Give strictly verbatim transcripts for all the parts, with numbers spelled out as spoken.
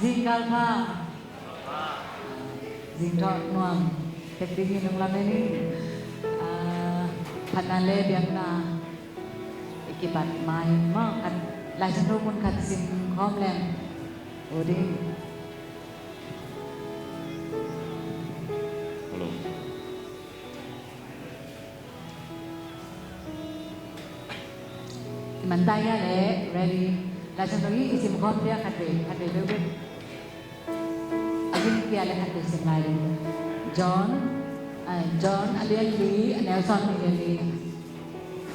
Zingkal pha. Zingthawh nuam tek dingin hong lamen ing. Ah, phatna le biakna i kipat ma-in maw, khat Lai Siangtho mun khat sim khawm leng ut ding. Hello. I man ta hia leh, ready. Lai Siangtho i sim khawm dia khatvei, khatvei beuh. A gim kia leh khatvei sim lai ding. John, ah, John a lian li, a neu sawm nih le li.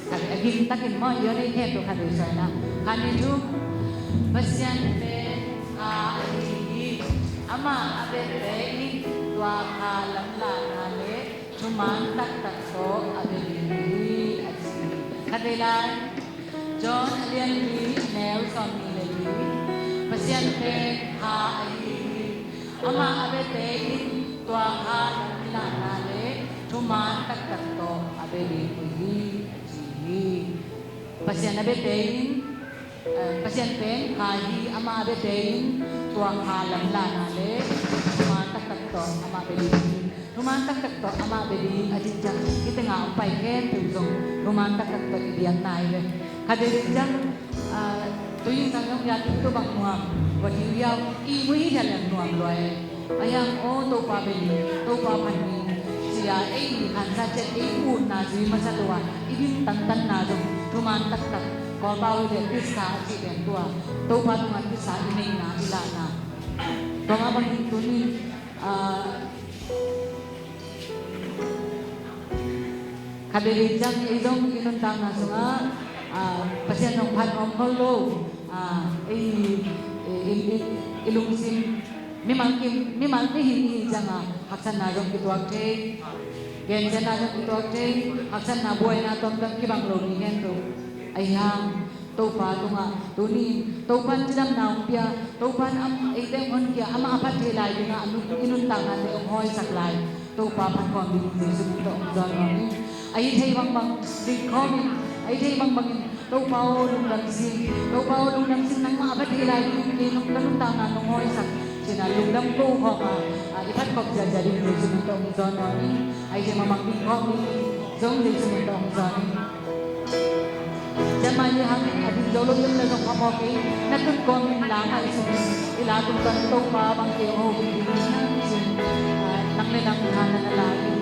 Khat a gim takin maw, i hong nei khempeuh khatvei suai na. Khat, nih, thum. Pasian pen kha ahi hi. Amah a vete in tua kha lamlahna le thuman taktak tawh a bia ding hi, a ci. Khatvei lai. John a lian li, a neu sawm nih le li. Pasian pen kha ahi hi. Amah a vete in tua kha lamlahna le thuman taktak tawh a bia ding uh hi, a ci hi. Pasian a vete in, eh, Pasian pen kha hi, amah a vete in tua kha lamlahna le thuman taktak tawh amah bia ding hi. Thuman taktak tawh amah bia ding a cih ciang, hih tengah hong pai khempeuh zong thuman taktak tawh i biakna hi ve. Khatvei ciang, ah, tu in sang zong ya tu bang nuam, wa ti ya i mui hi lian nuam lua e. A hiang aw, Topa bia ding, Topa phat ni, ci-a ei i khansa ciat ei utna zui masa lo a, i din tantanna zong thuman taktak, Kawlpau hi leh kisa a cih pen tua, Topa tungah kisa i neihna, i lahna. Tua mah bangin tuni, ah, khatvei ciang ei zong i nuntakna sungah, ah, Pasian hong phat om khol lo, ah, ei, i, i, i, i lungsim mimal kim, mimal mihing i hi ciangah haksatna zong kituak thei, gensiatna zong kituak thei, haksatna buaina tuamtuam kibang lo mi khempeuh ahi hang. Topa tungah tuni in Topa'n cidamna hong pia, Topa'n am, eite hong honkhia, amah a phat thei lai dingah a nun, i nuntaknate hong hawisak lai Topa phat khawm ding Jesu min tawh hong zawn nuam ing. A hi thei bangbang ding khawm in, a hi thei bangbangin Topa aw lungdam sing, Topa aw lungdam sing, nangmah a phat thei lai dingin kei nong, ka nuntakna nong hawisak, ci-in a lungdam ko khawm a, a, i phat khop ziahziah ding Jesu min tawh hong zawn nuam ing. A hi thei bangbang ding khawm ding zong Jesu min tawh hong zawn ing. Ciamah hi hang, a ding zo lo i om leh zong phamawh kei, na tun kawmin la ngaihsun in, i la tung pan Topa bang kei hong hopih ding hi, ci-in, ah, nang le nang tha na na la in.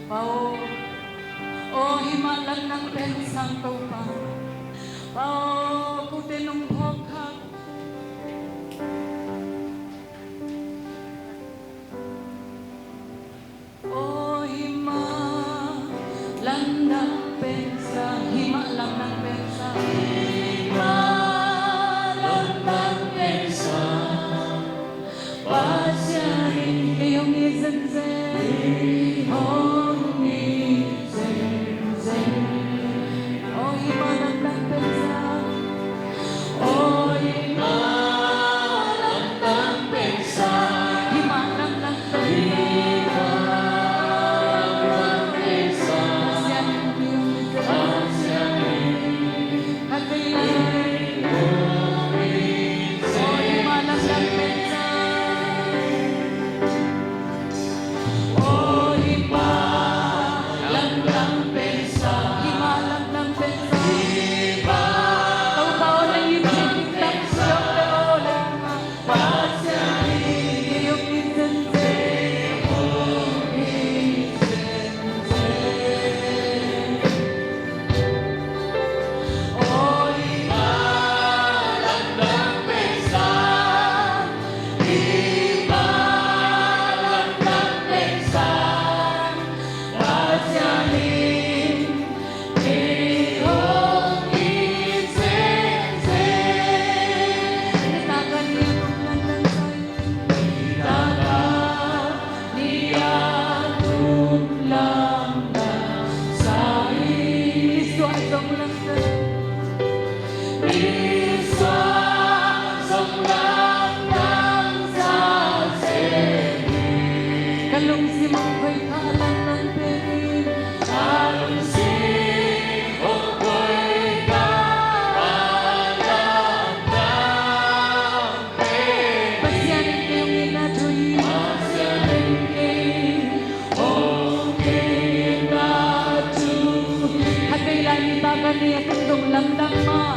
Pau, aw hih mah lam nang pen sang Topa. Pau, kote nong phawk kha. Aw hih mah lam nang pen sang, hih mah lam nang pen sang, hih mah lam nang pen sang. Pasian in kei hong it zenzen, hong it zenzen. Aw hih mah lam nang pen sang, aw hih mah lam nang pen sang, hih mah lam nang pen sang, hih mah lam nang pen sang. Pasian in kei hong it zenzen, Pasian in kei hong it zenzen. Aw hih mah lam nang pen sang. Aw hih mah lam nang pen sang. Hih mah lam nang pen sang. Hih mah Topa aw, nang it zenzen, nang it zenzen. Pasian in kei hong it zenzen, hong it zenzen. Ka lungsim hong koih kha a lam nang pen in. Ka lungsim hong koih kha a lam nang pen in. Pasian in kei hong itna thu hi. Pasian in kei hong itna thu hi. Khatvei lai nitak a ni a tung tung lamdang mah.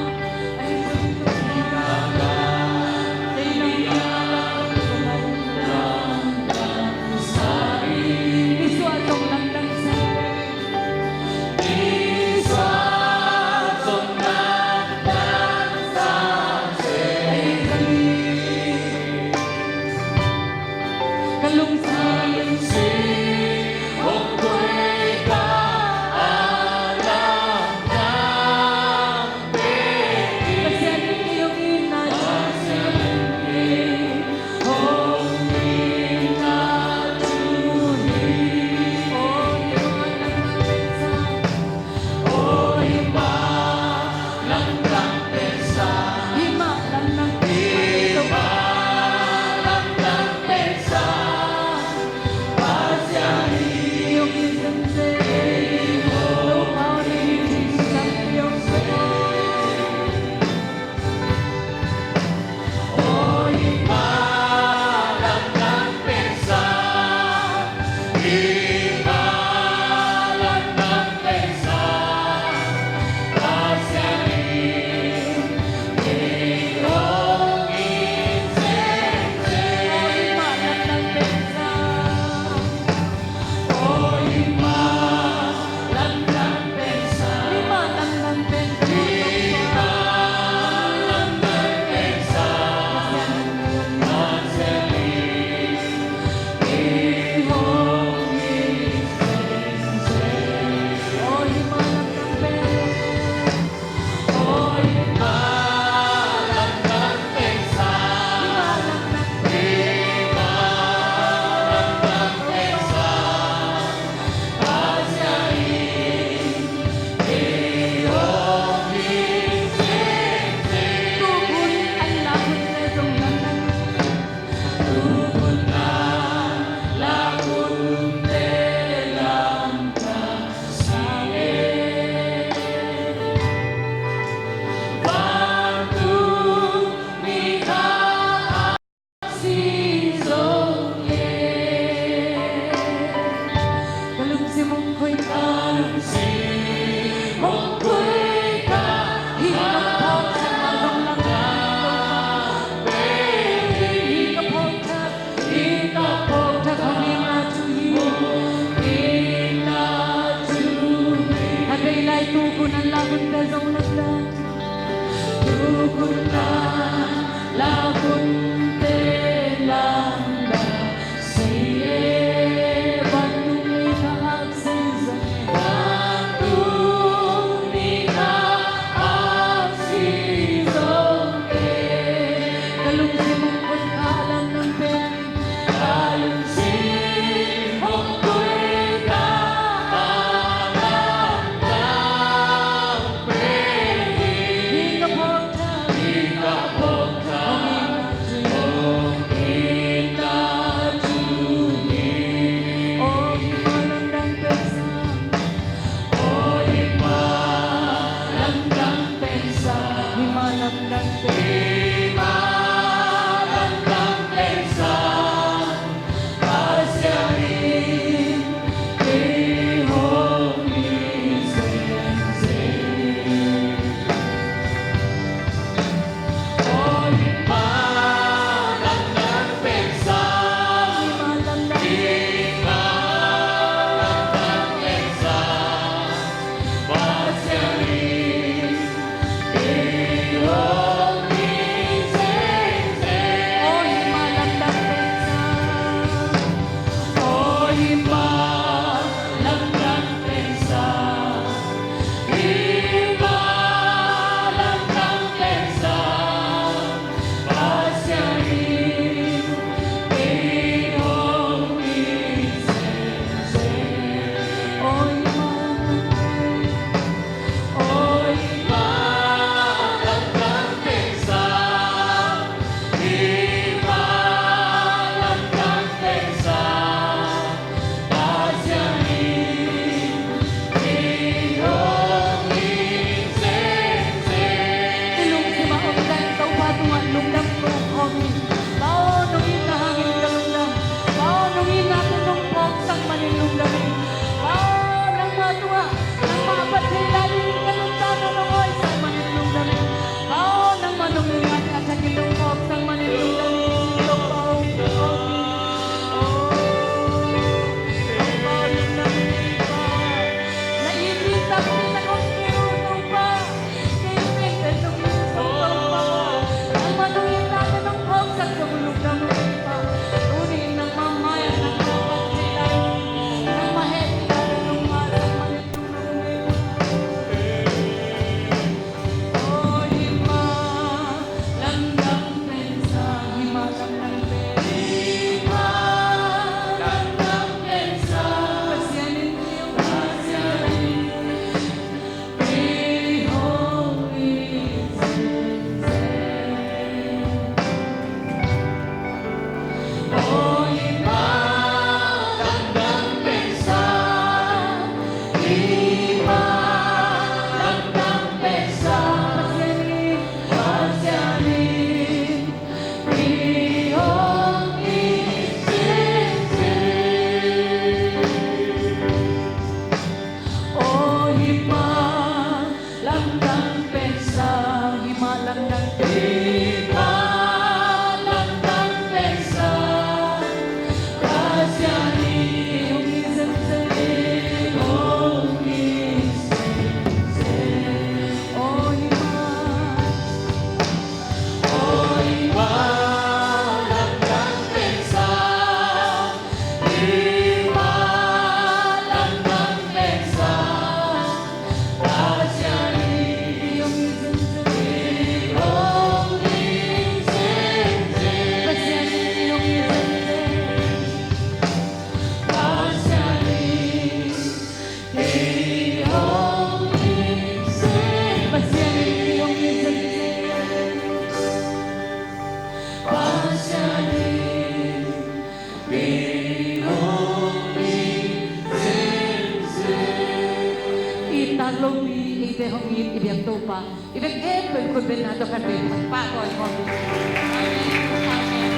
Te hong it i biak Topa, i vek khempeuh in khut bengna tawh khatvei phat pah kawikawi khawm ding. Amen. Amen.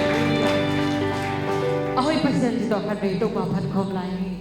Halleluiah. A hoih Pasian ci tawh khatvei Topa phat khawm lai hi.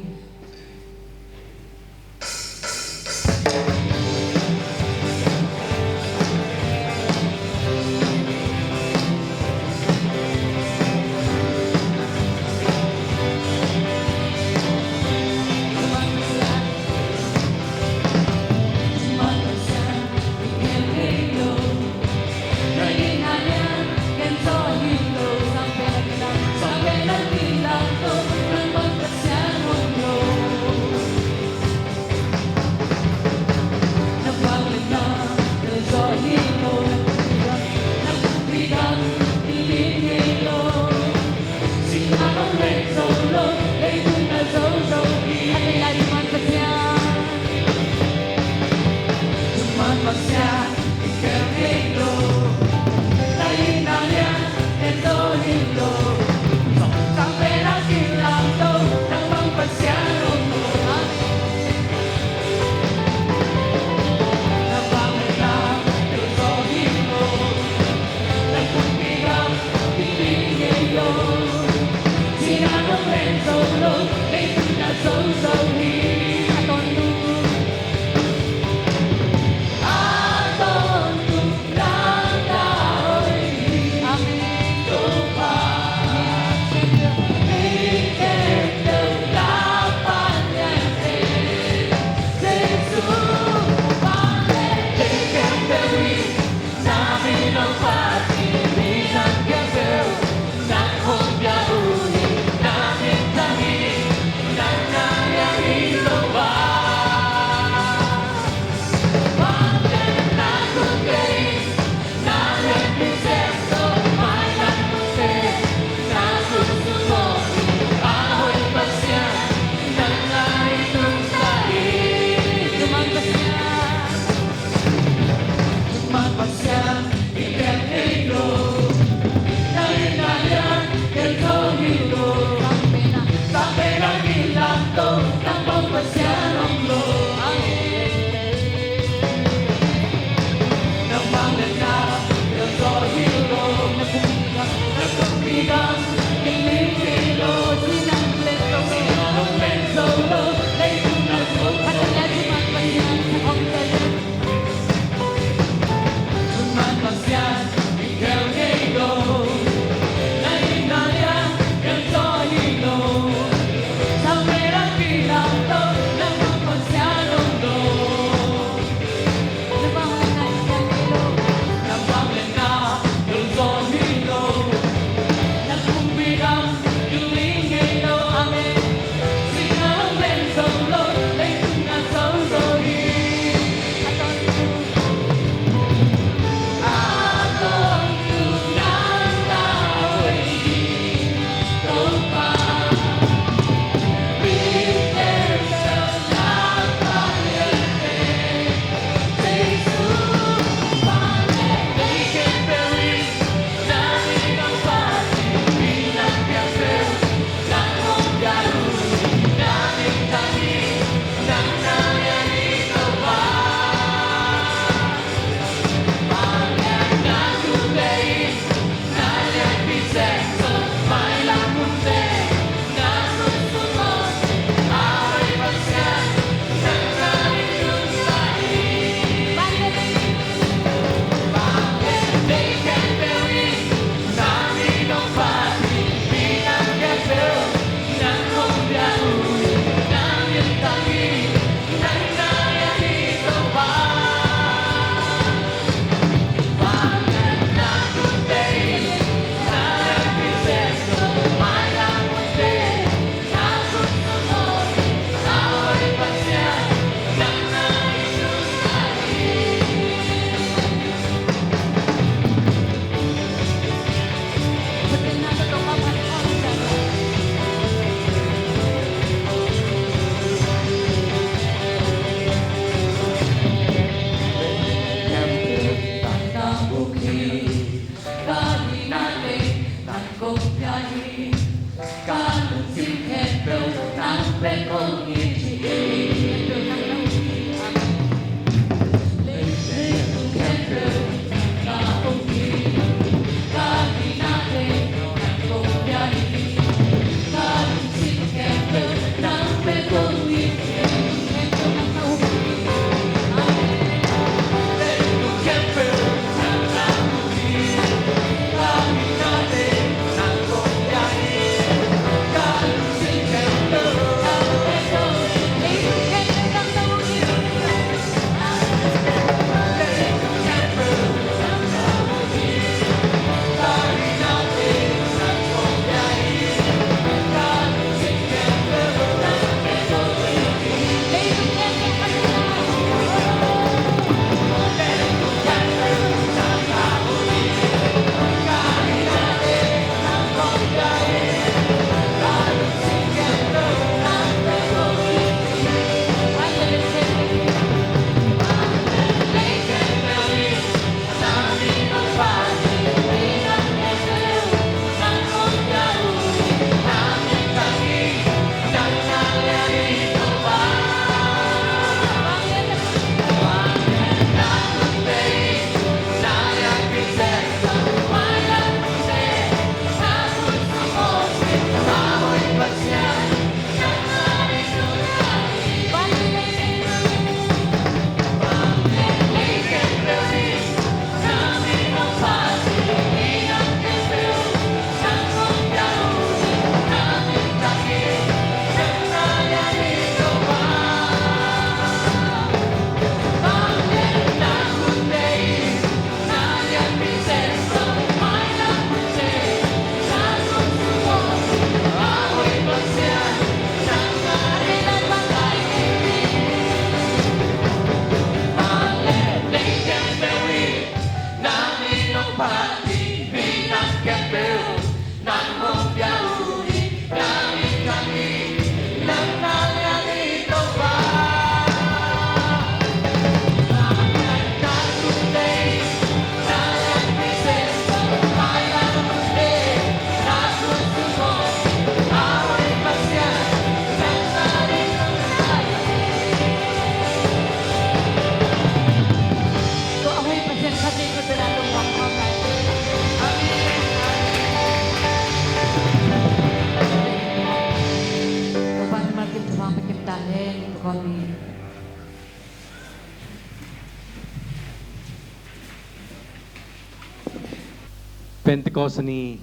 Pentecost ni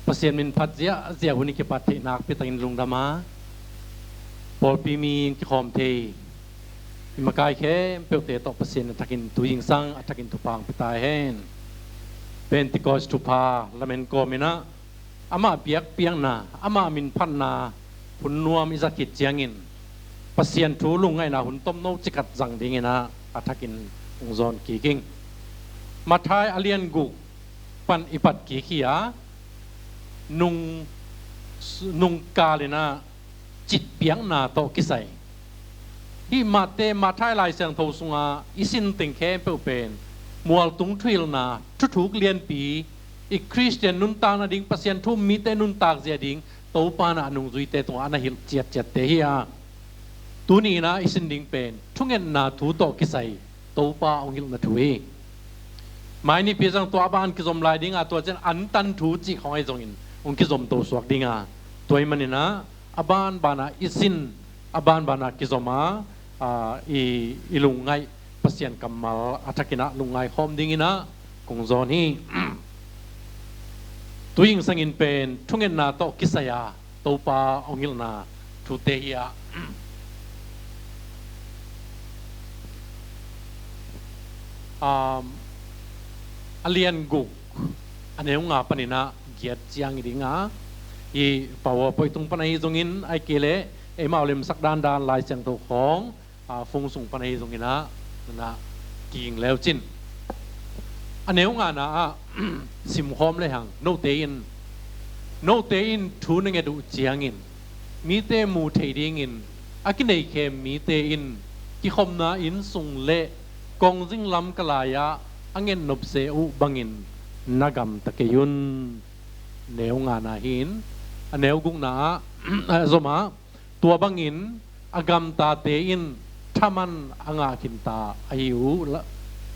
Pasian min phat ziahziah hun i kipat theih nakpi takin lungdam a, pawlpi mi kikhawm thei i makai khempeuhte tawh Pasian a thakin tuizingsang a thakin thupha hong pia ta hen. Pentecost thupha lamen kawmin ah amah biakpiakna, amah min phatna hun nuam i zat khit ciangin Pasian thu lungngaihna hun tomno cikhat zang dingin ah a thakin hong zawn kik ing. Matthai a lian guk pan i pat kik hi a, nung, nungkal in ah citpiakna tawh kisai. Hih Matthai, Matthai Lai Siangtho sungah i sin teng khempeuh pen mualtung thuhilhna, thuthuk lianpi, i Khristian nuntakna ding, Pasian thu um mite nuntak zia ding Topa in ah a nungzuite tungah a na hilh ciatciatte hi a, tuni in ah i sin ding pen thungetna thu tawh kisai Topa hong hilhna thu hi. Mai nipi zang tua a ban kizom lai ding a, tua ciang antan thu cih khawng ahi zongin hong kizom to suak ding a, tua ahih manin ah a banban ah i sin, a banban ah kizom a, a, i, i lungngaih Pasian kammal a thakin ah lungngai khawm dingin ah kong zawn hi. Tuizingsangin pen thungetna tawh kisai a Topa hong hilhna thute hi a, um, a lian guk a neu nga panin ah giat ciang hi ding a, i PowerPoint tung pan ahi zongin, ahih kei leh eimau limsak dandan Lai Siangtho khawng, a, phone sung pan ahi zongin ah, na, na, kiging leucin. A neu ngana ah simkhawm lehang, note in, note in thu na nget uh ciangin mite mu thei dingin a kineihkhem mite in kikhopna inn sung le kongzing lam ka lai-ah a ngetnop se uh bangin na gamta kei un. Neu ngana hi-in, a neu gukna ah, a zom ah, tua bangin a gamtate in thaman a ngah khinta ahi uh la,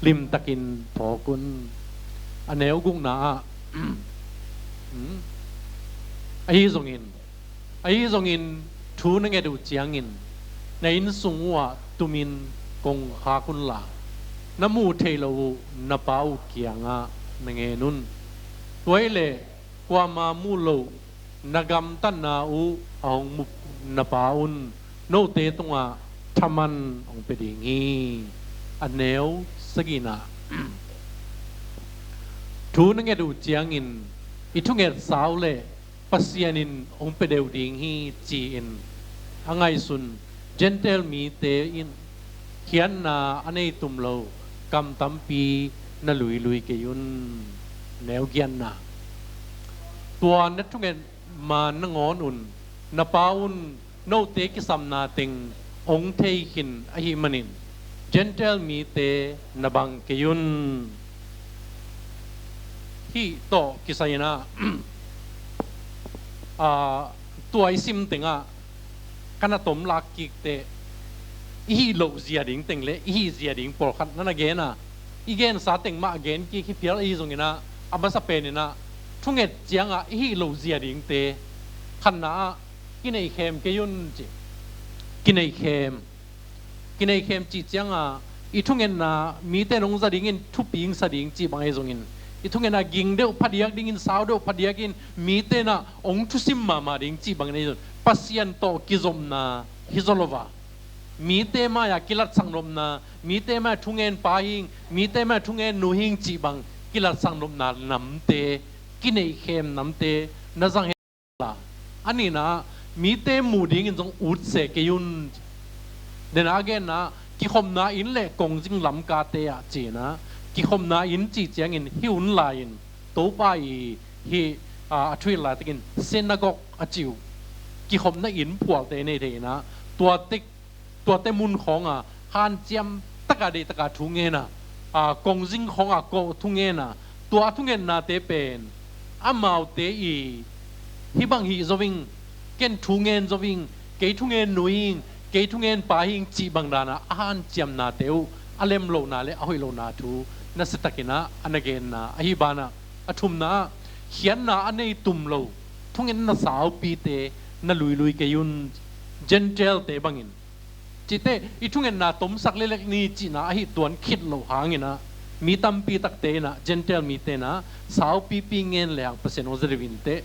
limtakin phawk un. A neu gukna ah, hmm, ahi zongin, ahi zongin thu na nget uh ciangin na inn sung uhah tumin kong khak unla, na muh theih loh uh na Pa uh kiangah na ngen un. Tua hileh kuamah muh loh na gamtatna uh a hong muh na Pa un note tungah thaman hong pia ding hi. A neu sagihna, thu na nget uh ciangin i thungetsa uh leh Pasian in hong pia deuh ding hi ci-in a ngaihsun Gentile mite in khiatna a nei tum lo kam tampi na luilui kei un. Neu giatna, tua na thunget ma nangawn un na Pa un note kisapna teng hong thei khin ahih manin Gentile mite na bang kei un. Hih tawh kisai-in ah, a, tua i sim tengah ka na tom lak kik teh i hih loh zia ding teng le i hih zia ding pawlkhat na na gen a, i gensa teng mah gen kik hi phial ahi zongin ah, a masa penin ah thunget ciangah i hih loh zia dingte, khatna ah kineihkhem kei un ci. Kineihkhem, kineihkhem cih ciangah i thungetna mite in hong za dingin, thupingsa ding cih bang ahi zongin, i thungetna ging deuh phadiak dingin, sau deuh phadiakin mite in ah hong thusim mahmah ding cih bangin ahi zongin, Pasian tawh kizopna hi zaw lo a, mite mai-ah kilatsak nopna, mite mai-ah thungen pa hi ing, mite mai-ah thungen nu hi ing cih bang kilatsak nopna namte, kineihkhem namte na zang hen la, a nihna ah mite muh dingin zong ut seh kei un. Nena a genna ah kikhopna inn le kongzing lamkate ah ci-in ah, kikhopna inn cih ciangin hih hun lai-in Topa i hih, a, a thuhilh laitakin synagogue a cih uh, kikhopna inn phualte nei thei-in ah, tuate, tuate mun khawngah hanciam takah, deih takah thu ngen a, a, kongzing khawngah kawh thu ngen a, tua a thungetnate pen amaute i hih bang hih zo ing, ken thu ngen zo ing, kei thungen nu hi ing, kei thungen pa hi ing cih bang danah a hanciamnate uh a lem lohna le a hoih lohna thu nasiatakin ah a na genna ahi banah, a thumna ah khiatna a nei tum lo thungetna saupite na luilui kei un. Gentile-te bangin Teh i thungetna tomsak leilek ni cihna ahi tuan khit loh hangin ah, mi tampi takte in ah, Gentile mite in ah saupipi ngen lehang Pasian hong za deuh inteh.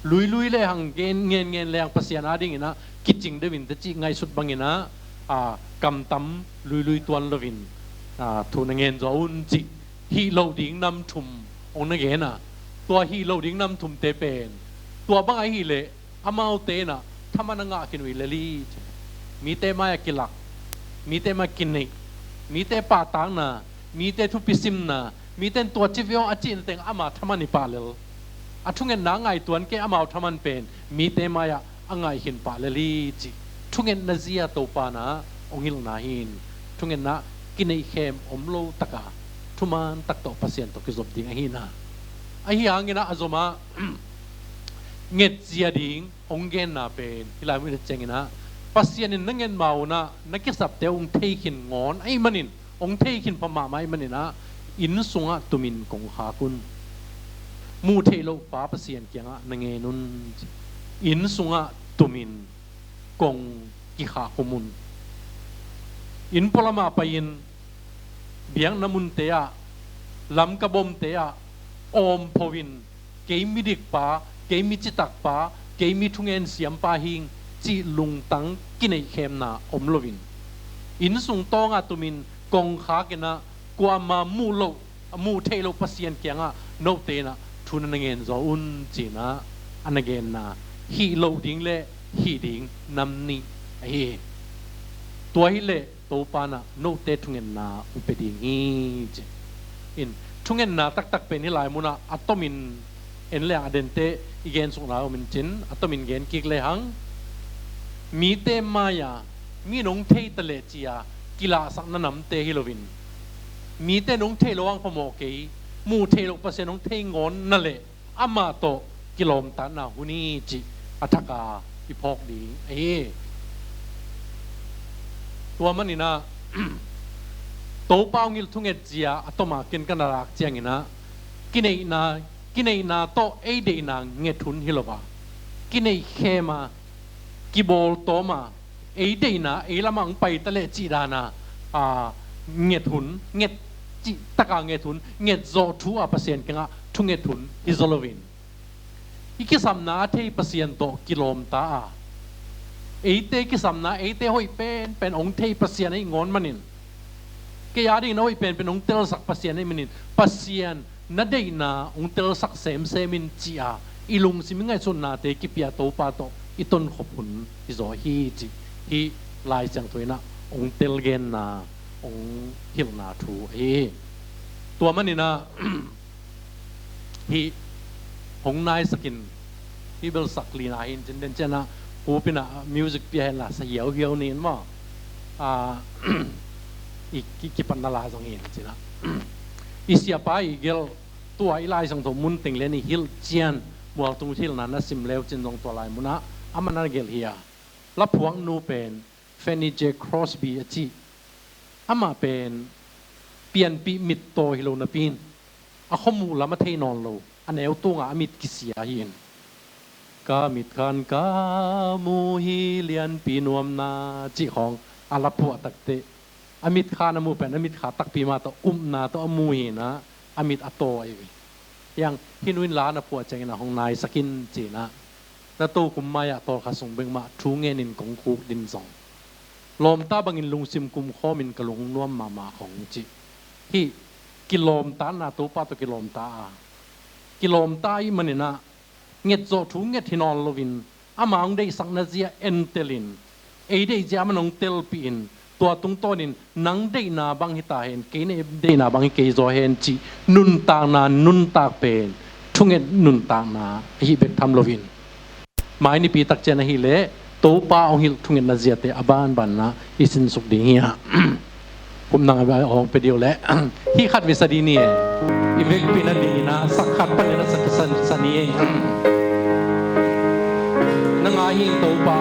Luilui lehang ngen ngen ngen lehang Pasian adingin ah kicing deuh inteh cih ngaihsut bangin ah, a, kamtam luilui tuan loin, a, thu na ngen zaw un cih hih loh ding nam thum hong na gen a. Tua hih loh ding nam thumte pen tua bang ahih leh amaute in ah thaman a ngah khin uh hi lel hi. Mite mai-ah kilak, mite mai-ah kineih, mite pahtakna, mite thupi simna, mite in tua ci ve aw a cihna teng ama thaman hi pah lel. A thungetna a ngaihtuan kei amau thaman pen mite mai-ah a ngaih khin pah lel hi cih thungetna zia Topa in ah hong hilhna hi. Thungetna kineihkhem om lo taka thuman tak tawh Pasian tawh kizop ding ahihna. Ahi hangin ah a zom ah nget zia ding hong genna pen hih lai mun ah ciangin ah, Pasian in na nget ma un ah na kisapte hong thei khin ngawn ahih manin, hong thei khin pha mahmah ahih manin ah, inn sungah tumin kong khak un. Muh theih loh pa Pasian kiangah na ngen un. Inn sungah tumin kong kikhak khum un. Inn pualamah pai-in biakna munte ah, Lamka bomte ah awmpho in, kei midikpa, kei mi citakpa, kei mi thungen siampa hing cih lungtang kineihkhemna om loin, inn sung tawngah tumin kong khak in ah kuamah muh loh, a muh theih loh Pasian kiangah note in ah thu na na ngen zaw un cih in ah a na genna hih loh ding le hih ding nam nih ahi hi. Tua hi leh Topa in ah note thungetna hong pia ding hi ci. In, thungetna taktak pen hih lai mun ah a tomin en leng a dente i gensukna om in cin, a tomin gen kik lehang, mite mai-a mi in hong thei ta leh ci-a kilahsakna namte hi loin, mite in hong theih loh hang phamawh kei, muh theih loh Pasian hong thei ngawn na leh amah tawh kilawmtatna hun hi cih a thak a i phawk ding ahi hi. Tua manin ah Topa hong hilh thunget zia a toma ken ka na lak ciangin ah, kineihna, kineihna tawh ei deihna nget hun hi lo a, kineihkhem a, kibawltawm a, ei deihna ei lamah hong pai ta leh cih dan a, a, nget hun, nget cih taka nget hun, nget zawh thu a Pasian kiangah thunget hun hi zaw loin, i kisapna a thei Pasian tawh kilawmta a, eite kisapna, eite hoih penpen hong thei Pasian ahih ngawn manin, kei adingin a hoih penpen hong telsak Pasian ahih manin, Pasian na deihna hong telsak semsem in ci-a i lungsim i ngaihsutnate kipia Topa tawh i tonkhop hun hi zaw hi cih hih Lai Siangtho in ah hong telgenna, hong hilhna thu ahi hi. Tua manin ah hih hong naisak in, hih bel sak lina hi in cin, den ciangin ah kup in ah music pia hen la sa hiauhiau ni in maw, a, i ki, kipatna la zong hi in cin ah, i siapa i gelh, tua i Lai Siangtho mun teng lian i hilh cian, mualtung hilhna na sim leu cin zong tua lai mun ah amah na gelh hi a, laphuaknu pen Fanny J Crosby a ci. Amah pen pianpih mittaw hi lo napi in a khuamuh lam a thei nawn lo, a neu tungah a mit kisia hi in, "Ka mit khan ka mu hi lianpi nuamna," cih khawng a laphuah takteh, a mit khan a mu pen a mit kha takpi mah tawh upna tawh a mu hi in ah, a mit a taw ahi ve. Hiang hih nu in la na phuah ciangin ah hong naisak in ci in ah, na tokum mai-ah tawlkhat sung bek mah thu ngenin kong khuk din zong, lawmta bangin lungsim kumkhawmin ka lung nuam mahmah khong ci. Hih kilawmtatna, Topa tawh kilawmta a, kilawmta ahih manin ah nget zawh thu nget hi nawn loin, ama hong deihsakna zia entelin, ei deih zia amah in hong telpihin, tua tungtawnin nang deihna bang hi ta hen, kei na deihna bang hi kei zaw hen cih nuntakna nuntak pen thunget nuntakna ahi bek tham loin, mai nipi takciang ahih leh Topa hong hilh thungetna ziate a banban ah i sinsuk ding hi a, kum nang a hong pia dih uh leh hih khat vei sa dih ni e. I vekpi nadingin ah sak khat panin ah sa, sa, sa ni e. Na ngai hi ing Topa.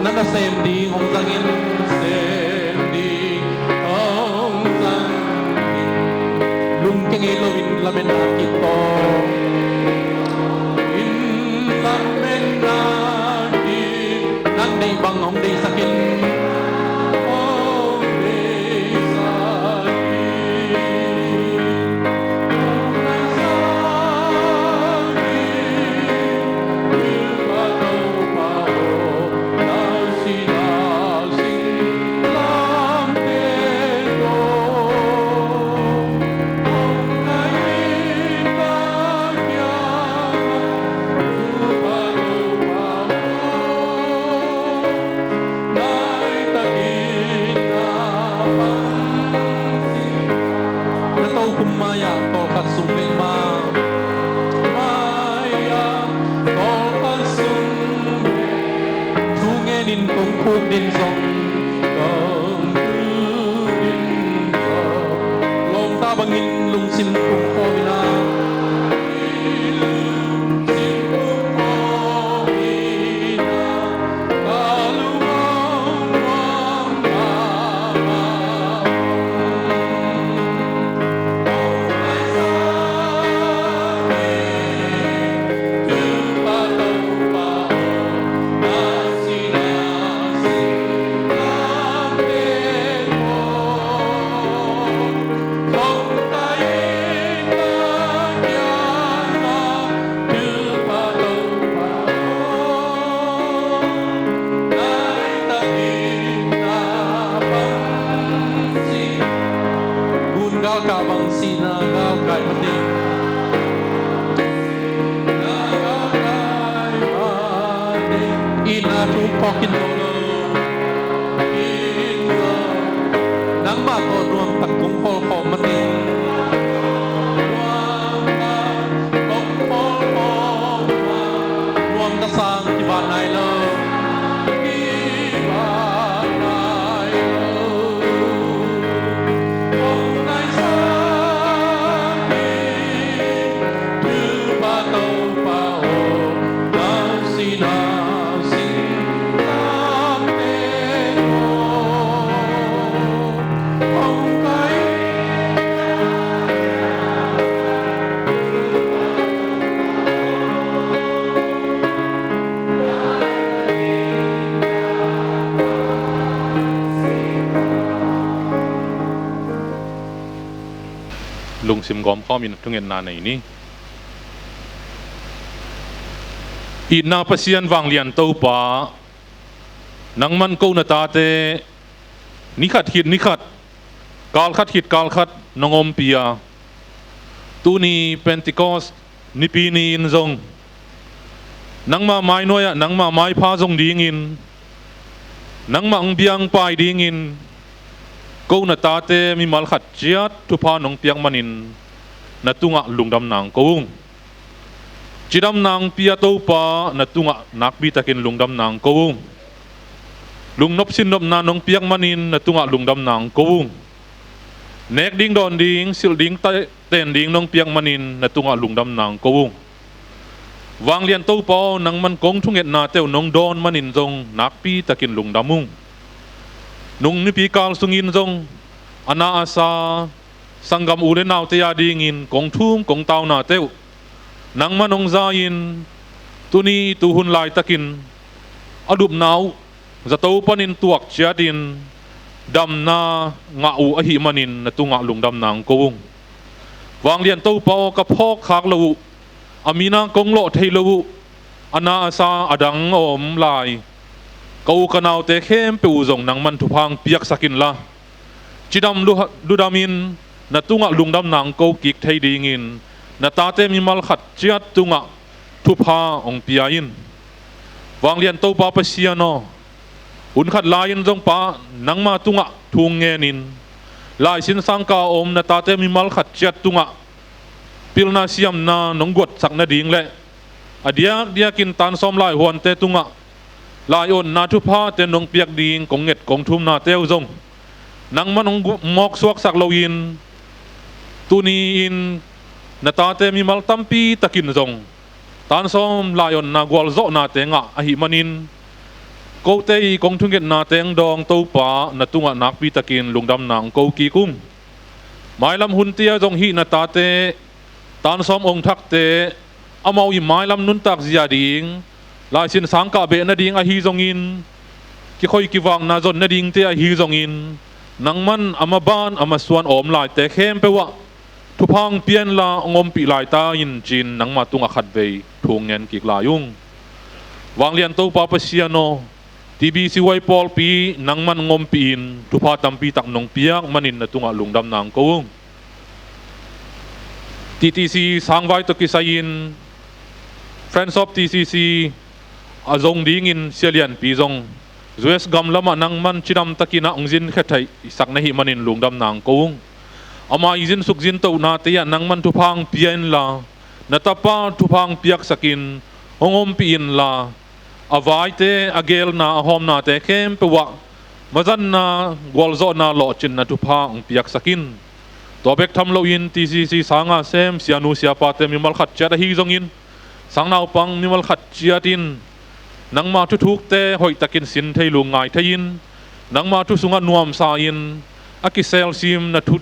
na nasem ding hong zangin, sem ding hong zangin, lungkia ngei loin lametna kitawng in, lametna in, nang deih bang hong deihsak in, hong deihsak in. Na tokhom mai-ah tawlkhat sung bek ma, mai-ah tawlkhat sung bek, thu ngenin kong khuk din zong, kong khuk din zong, lawmta bangin lungsim kum khawm in ah, lungsim kum khawm in ah. Gun galkah bang sihna galkai mate. Itna thu phawk in lo lo. Nangmah tawh nuamtak kong khawlkhawm mate. Nuamtak kong khawlkhawm a, nuam ka sang kibat nai lo. Kibat nai lo. Kong nai sang hi. Topa, Topa aw, nau sina singlamteh aw, hong kai. Lungsim gawmkhawmin thungetna nei ni. Itna Pasian vanglian Topa, nangman ko na tate ni khat khit ni khat, kal khat khit kal khat nong ompih a, tuni Pentecost nipi ni-in zong nangmah mainuai-ah nangmah maipha zong dingin, nangmah hong biakpai dingin ko na tate mimal khat ciat thupha nong piak manin na tungah lungdamna hong ko ung. Cidamna hong pia Topa, na tungah nakpitakin lungdamna hong ko ung. Lungnop sinnopna nong piak manin na tungah lungdamna hong ko ung. Nek ding dawn ding, silh ding ta-, ten ding nong piak manin na tungah lungdamna hong ko ung. Vanglian Topa aw, nangman kong thungetnate uh nong dawn manin zong nakpitakin lungdam ung. Nung nipi kal sungin zong a na a sa sanggam u le naute a dingin kong thum kong taunate uh nangman hong za-in, tuni tuhun laitakin a lupna uh zato panin tuak ciatin damna ngah uh ahih manin na tungah lungdamna hong ko ung. Vanglian Topa aw, ka phawk khak loh uh, a mina kong lawh thei loh uh, a na a sa a dang a om lai ka u ka naute khempeuh uh zong nangman thupha hong piaksak inla, cidam lu-, ludamin na tungah lungdamna hong ko kik thei dingin na tate mimal khat ciat tungah thupha hong pia in. Vanglian Topa Pasian aw, hun khat lai-in zong Pa, nangma tungah thu hong ngenin, laisin sangka a om na tate mimal khat ciat tungah pilna siamna nong guatsak nading le a diakdiakin tansawm laihuante tungah laionna thuphate nong piak ding kong nget kong thumnate uh zong nangman hong gu-, mawksuaksak loin, tuni-in na tate mimal tampitakin zong tansawm laionna gualzawhnate ngah ahih manin, Kote i kong thungetna teng dawng Topa na tungah nakpi takin lungdamna ang ko kik ung. Mailam hunte ah zong hih na tate tansawm ong thakte, amau i mailam nuntak zia ding, laisin sangkah beh nading ahi zongin, kikhoi kivakna zon nadingte ahi zongin, nangman a maban a masuan a om laite khempeuh ah thupha ong pia inla ong ompih laita in cin nangma tungah khatvei thu ong ngen kik lai ung. Vanglian Topa Pasian aw, T B C Y pawlpi nangman ong ompih in thupha tampi tak nong piak manin na tungah lungdamna ang ko ung. T T C sangvai tawh kisai-in Friends of T C C a zong dingin Sia Lianpi zong U S gam lamah nangman cidam takin ah ong zinkhia theihsak na hih manin lungdamna ang ko ung. Ama i zinsuk zintohnate ah nangman thupha ong pia inla, na tapa thupha ong piaksakin ong ompih inla, a vaite, a gelna, a hawmnate khempeuh ah mazanna, gualzawhna, lawhcinna thupha ong piaksakin. Tua bek tham loin T C C sanga sem sianu siapate mimal khat ciat ahi zongin, sangnaupang mimal khat ciat in nangma thuthukte hoihtakin sin thei, lungngai thei-in, nangma thu sungah nuamsa-in a kiselsim na thu,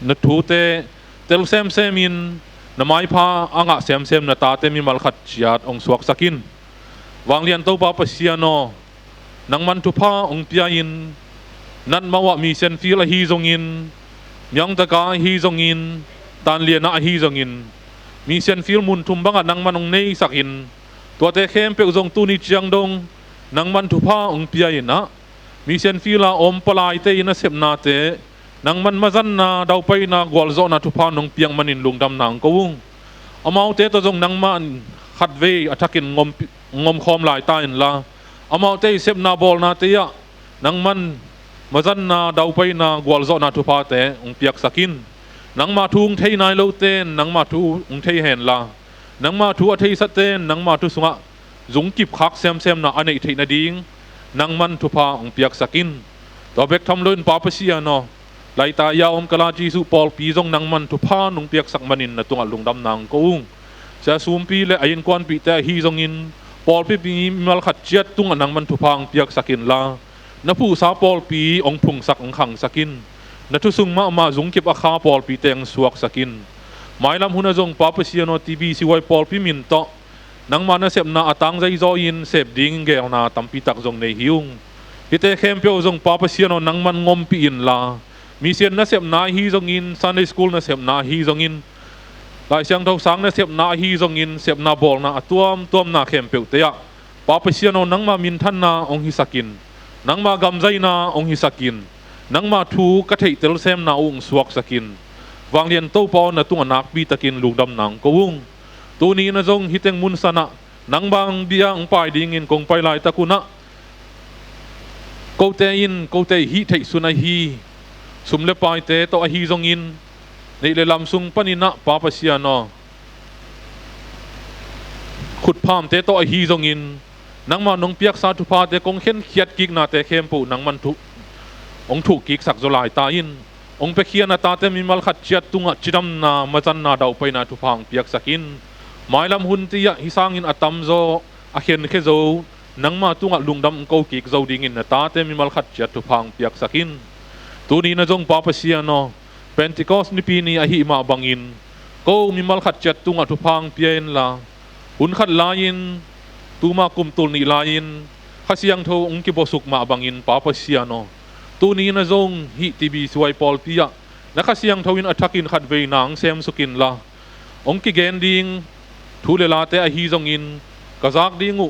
na thute tel semsemin na maipha a ngah semsem na tate mimal khat ciat ong suaksakin. Vanglian Topa Pasian aw, nangman thupha ong pia-in, Natmau ah Mission Field ahi zongin, Myaung Taka ahi zongin, Tanlian ah ahi zongin, Mission Field mun thum bangah nangman ong neisakin, tuate khempeuh zong tuni ciang dong nangman thupha ong pia-in ah, Mission Field a om palaite i nasepnate nangman mazanna, daupaina, gualzawhna thupha nong piak manin lungdamna ang ko ung. Amaute tawh zong nangman khatvei a thakin ngom, ngomkhawm laita inla, amaute i sepna bawlnate ah nangman mazanna, daupaina, gualzawhna thuphate ong piaksakin. Nangma thu ong thei nai lote in nangma thu ong thei henla, nangma thu a theisate in nangma thu sungah zungkip khak semsemna a neih theih nading nangman thupha ong piaksakin. Tua bek tham loin Pa Pasian aw, Laitaia om Kala Jesuh pawlpi zong nangman thupha nong piaksak manin na tungah lungdamna ang ko ung. Sia Sumpi le a innkuanpihte ahi zongin, pawlpi mimal khat ciat tungah nangman thupha ong piaksak inla, na phuhsa pawlpi ong phungsak, ong khangsak in. Na thu sung mahmah zungkip a kha pawlpite ong suaksak in. Mailam hunah zong Pa Pasian aw, T B C Y pawlpi min tawh nangma nasepna a tangzai zaw-in sep ding gelna tampi tak zong nei hi ung. Hihte khempeuh zong Pa Pasian aw, nangman ngompih inla, mission nasepna ahi zongin, Sunday school nasepna ahi zongin, Lai Siangtho sang nasepna ahi zongin, sepna bawlna a tuamtuamna khempeuhte ah Pa Pasian aw, nangma minthanna ong hisak in, nangma gamzaina ong hisak in, nangma thu ka theihtel semna uh ong suaksak in. Vanglian Topa aw, na tungah nakpi takin lungdamna ong ko ung. Tuni in ah zong hih teng mun sanah nang bang bia ong pai dingin kong pai laitak un ah, kote in kote i hih theih sun ahi sum le paite tawh ahi zongin, neih le lam sung panin ah Pa Pasian aw, khutphamte tawh ahi zongin, nangma nong piaksa thuphate kong khenkhiat kiknate khempeuh nangman thu ong thuh kiksak zaw laita in. Ong piakhia na tate mimal khat ciat tungah cidamna, mazanna, daupaina thupha ong piaksak in. Mailam hunte ah hih sangin a tamzaw, a khenkhia zo, nangma tungah lungdam ong ko kik zo dingin na tate mimal khat ciat thupha ong piaksak in. Tuni in ah zong Pa Pasian aw, Pentecost Nipi ni ahih mah bangin, ko mimal khat ciat tungah thupha ong pia inla, hun khat lai-in, tuma kum tul nih lai-in Kha Siangtho ong kibuasuk mah bangin Pa Pasian aw, tuni in ah zong hih T B C Y pawlpi ah na Kha Siangtho in a thakin khatvei na ong semsuk inla, ong kigen ding thu le late ahi zongin, ka zak ding uh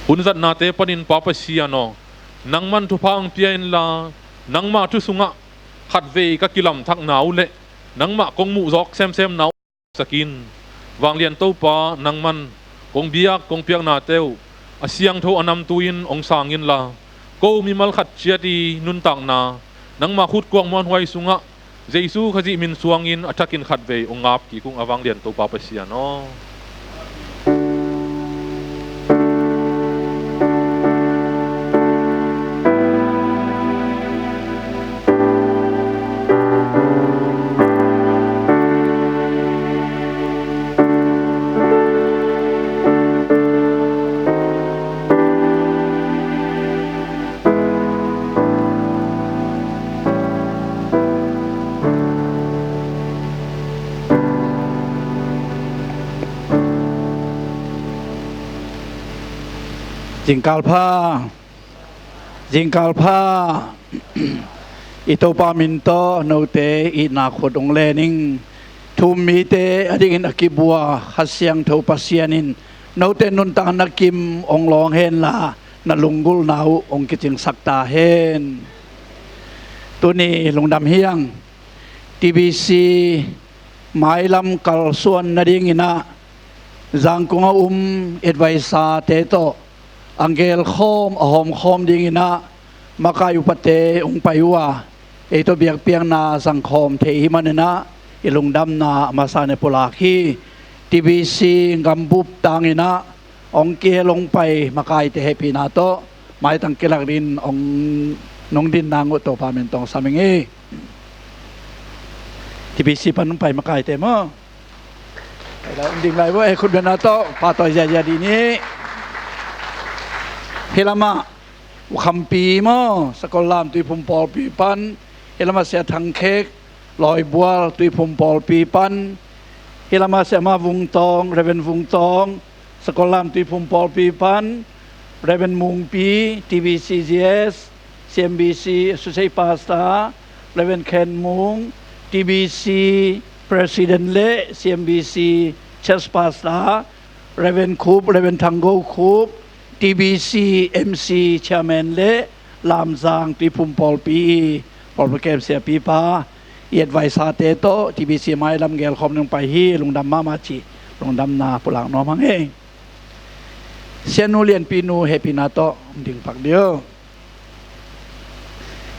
hun zatnate panin Pa Pasian aw, nangman thupha ong pia inla, nangma thu sungah khatvei ka kilamthakna uh le nangmah kong muh zawk semsemna uh sak in. Vanglian Topa, nangman kong biak kong piaknate uh a siangtho a namtui-in ong sang inla, ko mimal khat ciat i nuntakna nangma khutkuak muanhuai sungah Jesu Khazih min suangin a thakin khatvei ong ngap kik ung, a vanglian Topa Pasian aw. Zingkal pha, zingkal pha. I Topa min tawh note itna khut hong len ing. Thu-um mite adingin a kibua Kha Siangtho Pasian in note nuntakna kim hong lawng henla, na lunggulhna uh hong kicingsak ta hen. Tuni lungdam hi hang. T B C mailam kalsuan nadingin ah Zangkong a um advisor-te tawh a gelkhawm, a hawmkhawm dingin ah makai upate hong pai uh a, ei tawh biakpiakna zangkhawm thei ahih manin ah i lungdamna a masa-in pulak hi. T B C gambup tangin ah hong kihel hong pai makaite hehpihna tawh maitang kilak dingin hong nungdin nang uh Topa min tawh hong sam ing ei. T B C pan hong pai makaite maw? Pai lai, hong ding lai vo, eh, khutbetna tawh pahtawi ziahziah dih ni. Hih lamah U Khampi maw, Sakollam Tuiphum pawlpi pan. Hih lamah Sia Thang Khek, Lawibual Tuiphum pawlpi pan. Hih lamah Siamah Vung Tawng, Reverend Vung Tawng, Sakollam Tuiphum pawlpi pan. Reverend Mungpi, T B C G S, C M B C Associate Pastor, Reverend Khen Mung, T B C President le C M B C Church Pastor, Reverend Khup, Reverend Thang Go Khup, T B C M C Chairman le Lamzang Tuiphum pawlpi, pawlpi kem siapipa, i advisor-te tawh T B C mailam gelkhawm ding pai hi. Lungdam mahmah cih lungdamna pulak nuam hang ei. Sianu Lianpi nu hehpihna tawh hong ding pak dih o.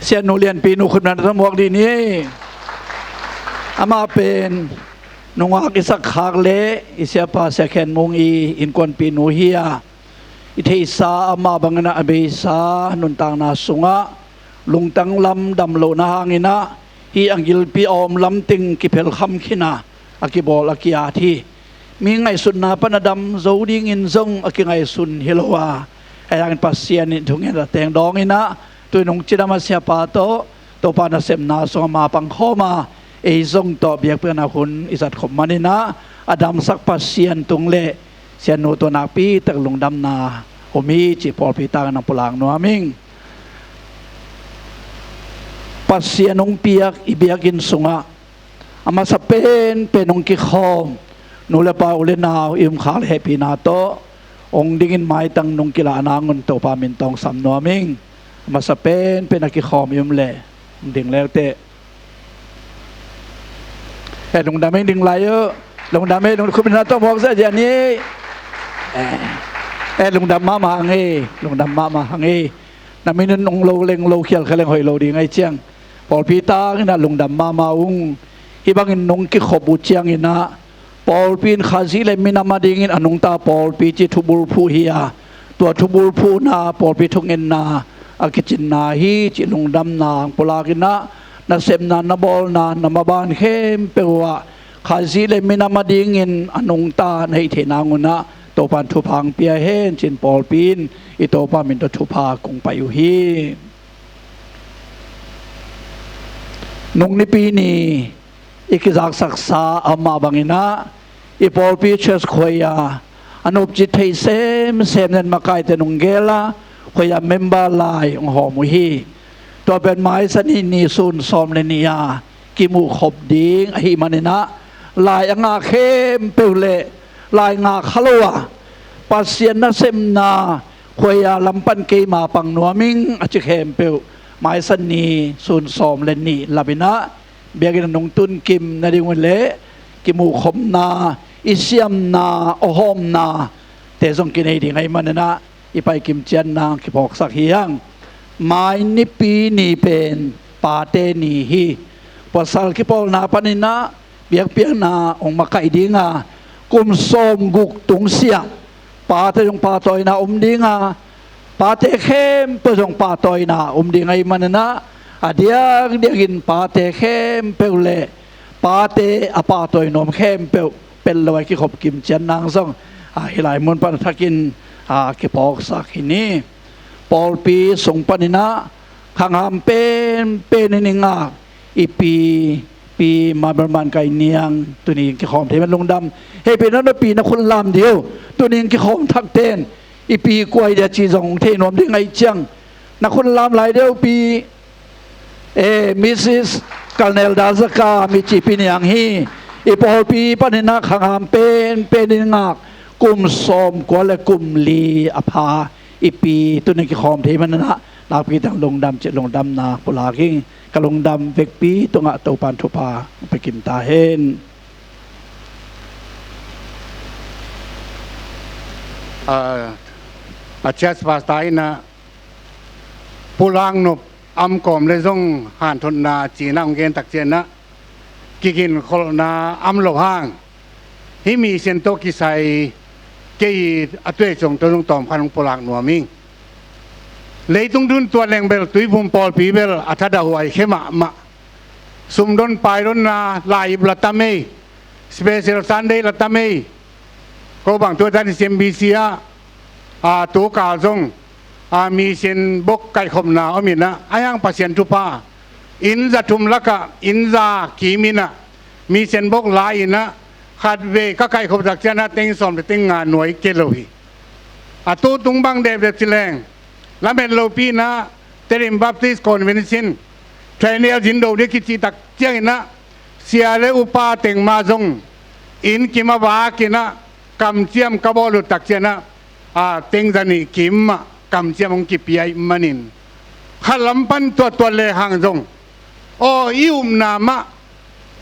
Sianu Lianpi nu khutbetna tawh muak dih ni. Amah pen nungak i sakkhak le i siapa Sia Khen Mung i innkuanpih nu hi a, i theihsa amah bangin ah a beisa nuntakna sungah lungtang lam dam lohna hangin ah hih a gilpi a om lamteng kiphelkham khin a, a kibawl a ki-at hi. Mi ngaihsutna pan a dam zo dingin zong a kingaihsun hi lo a, ahi hangin Pasian in thungen a teng dawngin ah tui nung cidam a siapa tawh Topa nasepna sungah ma pangkhawm a, ei zong tawh biakpiakna hun i zatkhop manin ah a damsak Pasian tung le sianu tawh nakpitak lungdamna om hi cih pawlpi tangin hong pulak nuam ing. Pasian hong piak i biakinn sungah a masa penpen hong kikhawm nu le pa, u le nau, i umkhak le hehpihna tawh hong dingin maitang nung kilah nangun Topa min tawh hong sam nuam ing. A masa penpen a kikhawm i um leh hong ding leuteh. Eh, lungdam ing, ding lai uh. Lungdam ing, lungdam, khutbetna tawh muak ziahziah ni. Eh, eh, lungdam mahmah hang ei, lungdam mahmah hang ei. Na min in hong lo leng lo khial kha leng hoih lo ding ahih ciang pawlpi tangin ah lungdam mahmah ung. Hih bangin nong kikhop uh ciangin ah pawlpi in Khazih le minam adingin a nungta pawlpi cih thubulphuh hi a, tua thubulphuhna pawlpi thungetna a kicinna hi cih lungdamna hong pulakin ah nasepna na bawlna na maban khempeuh ah Khazih le minam adingin a nungta na hih theih nangun ah Topa in thupha hong pia hen ci-in pawlpi in i Topa min tawh thupha kong pai uh hi. Nung Nipi ni i kizaksaksa a om mah bangin ah i pawlpi church khuai a a nopci thei semsem nen makaite nung gel a khuai a member lai hong hawm uh hi. Tua pen Maisan ni ni sun sawm le nih a kimuhkhop ding ahih manin ah lai a ngak khempeuh le lai ngak kha lo a Pasian nasepna khuai a lam pan keima pang nuam ing a ci khempeuh Maisan ni sun sawm le nih lapin ah biakinn a nung tun kim nading uh leh kimuhkhopna, i siamna, awhawmnate zong kinei ding ahih manin ah i paikim ciat nang kiphawksak hi hang. Mai Nipi ni pen pate ni hi. Pasal kipawlna panin ah biakpiakna hong makaih ding a, kum sawmguk tungsiah pate zong pahtawina om ding a, pate khempeuh zong pahtawina om ding ahih manin ah a diakdiakin pate khempeuh le pate a pahtawi nuam khempeuh pelh lo a kikhop kim ciat nang zong a hih lai mun pan a thakin a kiphawksak hi ni. Pawlpi sung panin ah khangham penpen in i ngak i pi, pi Mabel Man Kai Niang tuni in kikhawm thei man lungdam. Hei pi na nupi na khut lam dih o. Tuni in kikhawm thakte in i pi kua hi dia cih zong thei nuam ding ahih ciang, na khut lam lai deuh pi, eh, Mrs. Colonel Dal Zaka, mi cih pi niang hi. I pawlpi panin ah khang ham penpen in ngak, kum sawmkua le kum li a pha i pi tuni kikhawm thei manin ah, nakpi tak lungdam cih lungdamna pulak hi. Ka lungdam vekpi tungah Topa'n thupha pia kim ta hen. A, a church pastor in ah pulak nop om kawm le zong hanthotna ci-in ah hong gen tak ciangin ah, kiginkholhna om lo hang, hih mission tawh kisai kei a tuaicuang tawh zong tawmkhat hong pulak nuam ing. Leitung tun tuat leng bel Tuiphum pawlpi bel a thadah huai khia mahmah. Sumdon paidonna lai-ip la tam ei, Special Sunday la tam ei. Ko bang tu a tan C M B C ah, a, tu kal zong, a, mission bok kaihkhopna om in ah, a hiang Pasian thupha, inn za thum lakah inn za kim in ah, mission bok la in ah, khatvei ka kaihkhop tak ciangin ah teng sawm le teng nga nuai kei lo hi. A tu tung bang depdep ci leng, lamet lopi in ah Tedim Baptist Convention, Triennial Zindo ding kici tak ciangin ah, sia le upa teng mah zong inn kim a vak in ah, kamciam ka bawl uh tak ciangin ah, a, teng za nih kim mah kamciam hong kipia ahih manin, khat lam pan tuattuat le hang zong, aw, i upna mah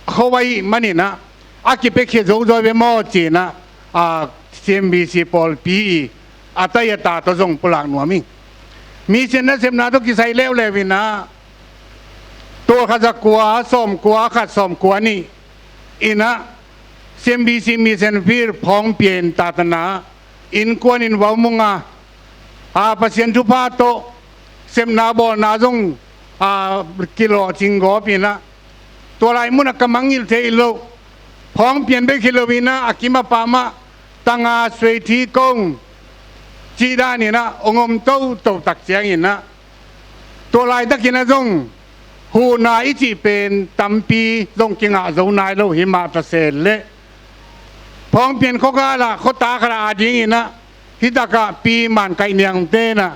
khuavak ahih manin ah, a kipiakhia zo zaw ve maw ci-in ah, a, C M B C pawlpi i a tai a ta tawh zong pulak nuam ing. Mission nasepna tawh kisai leuleu in ah, tul khat za kua, sawmkua khat, sawmkua nih in ah, C M B C Mission Field Phawngpian Tatana innkuan in va om ung a, a, Pasian thupha tawh sepna bawlna zong, a, kilawhcing gawp in ah, tua lai munah ka mangngilh thei loh, Phawngpian bek hi lo in ah, a kim a pam ah Tanga, Sueithi, Kong cih dan in ah hong om toto tak ciangin ah, tua laitakin ah zong huhna i cih pen tampi zong kingah zo nai lo hi mah ta se leh, Phawngpian khuagal ah khuata khat ah a dingin ah, hih takah Pi Man Kaih Niang te'n ah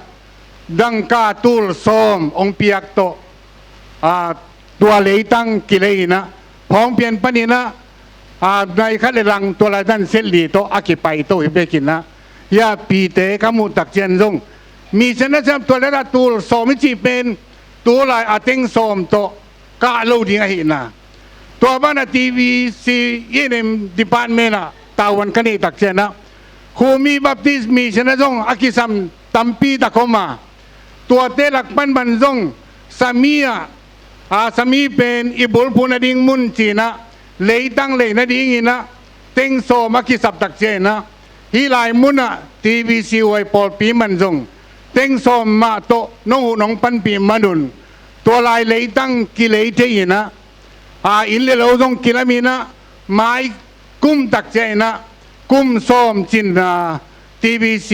dangka tul sawm hong piak tawh, a, tua leitang kilei in ah, Phawngpian panin ah, a, nai khat le lang tua laitan set li tawh a kipai to hi bek in ah, hih a pite ka muh tak ciang zong, mission nasem tua laitan tul sawm i cih pen tu lai a teng sawm tawh kah lo ding ahihna. Tua banah T V C E and M department ah tavuan ka neih tak ciang ah, Khumi Baptist Mission ah zong a kisam tampi tak om a, tuate lak pan bang zong Sami ah, a, Sami pen i bulphuh nading mun ci-in ah, leitang lei nadingin ah teng sawm a kisap tak ciangin ah, hih lai munah T V C huai pawlpi man zong teng sawm mah tawh nong huh nong panpih man un, tua lai leitang kilei thei in ah, a, inn le lo zong kilam in ah, mai kum tak ciangin ah kum sawm cinna T V C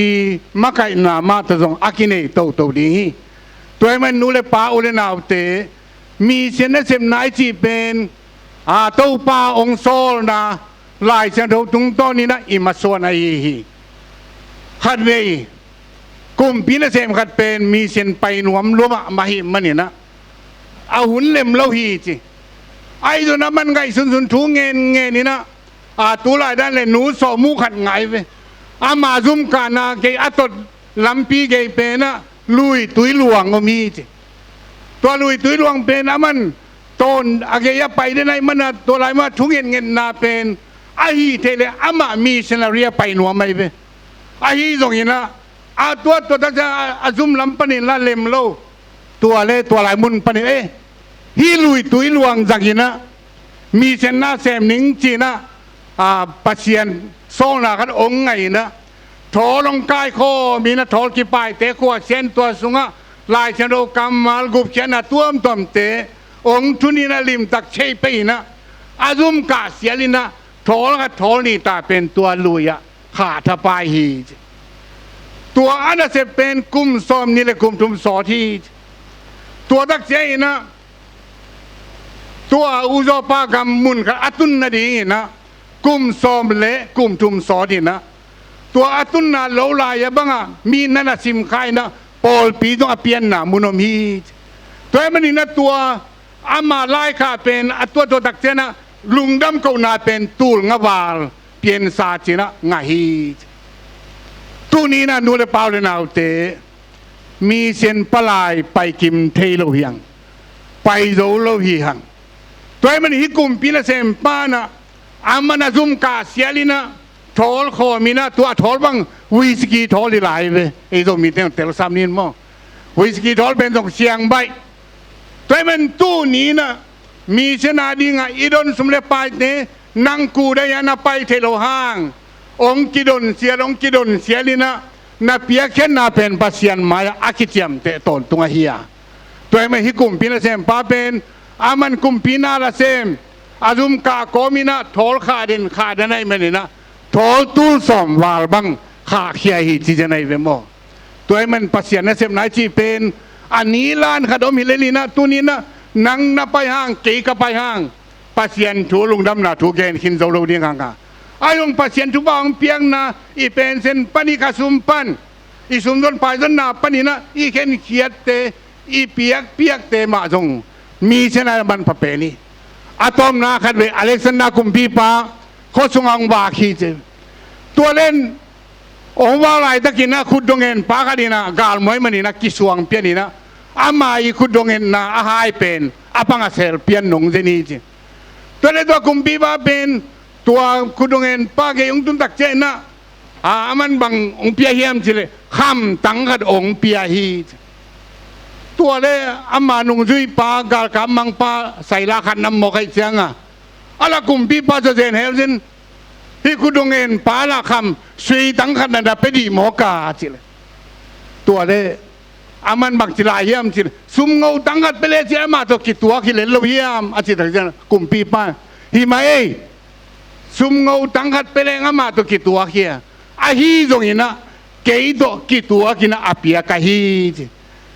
makaihna mah tawh zong a kinei toto ding hi. Tua ahih man nu le pa, u le naute, mission nasepna i cih pen, a, Topa hong sawlna Lai Siangtho tungtawnin ah i masuan ahi hi. Khatvei kumpi nasem khat pen mission pai nuam lua mahmah ahih manin ah, a hun lem lo hi ci. Ahi zongin ah man ngaihsunsun thu ngenngen in ah, a, tu lai dan le nu Sawhmuh khat ngah hi ve. Ama zumkahna gei a tot lampi gei pen ah lui tui luang om hi ci. Tua lui tui luang pen aman tawn a gei a pai den ahih manin ah, tua lai mah thu ngenngenna pen ahi thei leh amah missionary a pai nuam ahi ve. Ahi zongin ah, a, tua, tua tak ciang a, a zum lam panin la lem lo. Tua le tua lai mun panin, eh, hih lui tui luang zangin ah mission na sem ning ci-in ah, a, Pasian sawlna khat hong ngah in ah, thawl hong kaikhawm in ah, thawl kipaite khua sian, tua sungah Lai Siangtho kammal gupkhiatna tuamtuamte hong thun in ah, limtak thei pei in ah, a zumkah sial in ah, thawl khat thawl nih ta pen tua lui ah khah thapai hi ci. Tua a nasep pen kum sawmnih le kum thum sawt hi ci. Tua tak ciangin ah, tua u zawpa gam mun khat a tun nadingin ah kum sawm le kum thum sawt in ah, Tua a tunna lo lai-a bangah mi na na simkha inah pawlpi zong a pianna mun om hi. Tua ahih maninah tua ama laikhak pen a tuahtuah takcianah lungdam kohna pen tul ngaval piansa cinah ngah hi. Tuninah nu le pa u le naute, misian palai paikim thei lo hi hang, pai zo lo hi hang. Tua ahih manin hih kumpi nasempa inah aman a zum kah sial inah thawl khawm inah, tua a thawl bang whisky thawl hi lai ve. Ei Zomite hong telsam ning maw. Whisky thawl pen zong siang baih. Tua ahih manin tuninah misian a dingah i don sum le paite nang kudai-ah na pai theih loh hang hong kidon sial, hong kidon sial inah na piakkhiatna pen Pasian mai-ah a kiciamteh tawntung ahi a. Tua ahih manin hih kumpi nasempa pen aman kumpi na la sem, a zum kah kawm inah thawl khah den, khah den ahih maninah thawl tul sawm val bang khahkhia hi ci zen ahi ve maw. Tua ahih manin Pasian nasepna i cih pen a nilan khat om hi lel inah tuninah nang na pai hang, kei ka pai hang, Pasian thu, lungdamna thu gen khin zo lo ding hang a. Ahi zong Pasian thupha hong piakna i pension pan, i khasum pan, i sumzon paizonna paninah i khenkhiatte, i piakpiakte mah zong misian a manpha pen hi. A tawpna khat ve, Alexander kumpipa khua sungah hong vak hi ci. Tua leng hong vak laitakinah khutdong enpa khat inah galmuai maninah kisuang pian inah ama i khutdong enna a hai pen a pang a sel pian nong zen hi ci. Tua leh tua kumpipa pen tua khutdong enpa gei hong tun takcianah a, aman bang hong pia hiam cih leh khamtang khat hong pia hi. Tua leh ama nungzuipa galkap mangpa saila khat nam mawk ahih cianga a la kumpipa zazen hel zin, hih khutdong enpa la kham suitang khat na na pia dih mawk a cih leh. Tua leh aman bang ci lai hiam cih leh sumngo tang khat pia leh ci amah tawh kituak hi lel lo hiam a cih takciang kumpipa, hi mah ei. Sumngo tang khat pia leng amah tawh kituak hi a, ahi zonginah kei tawh kituak inah a piak ahi ci.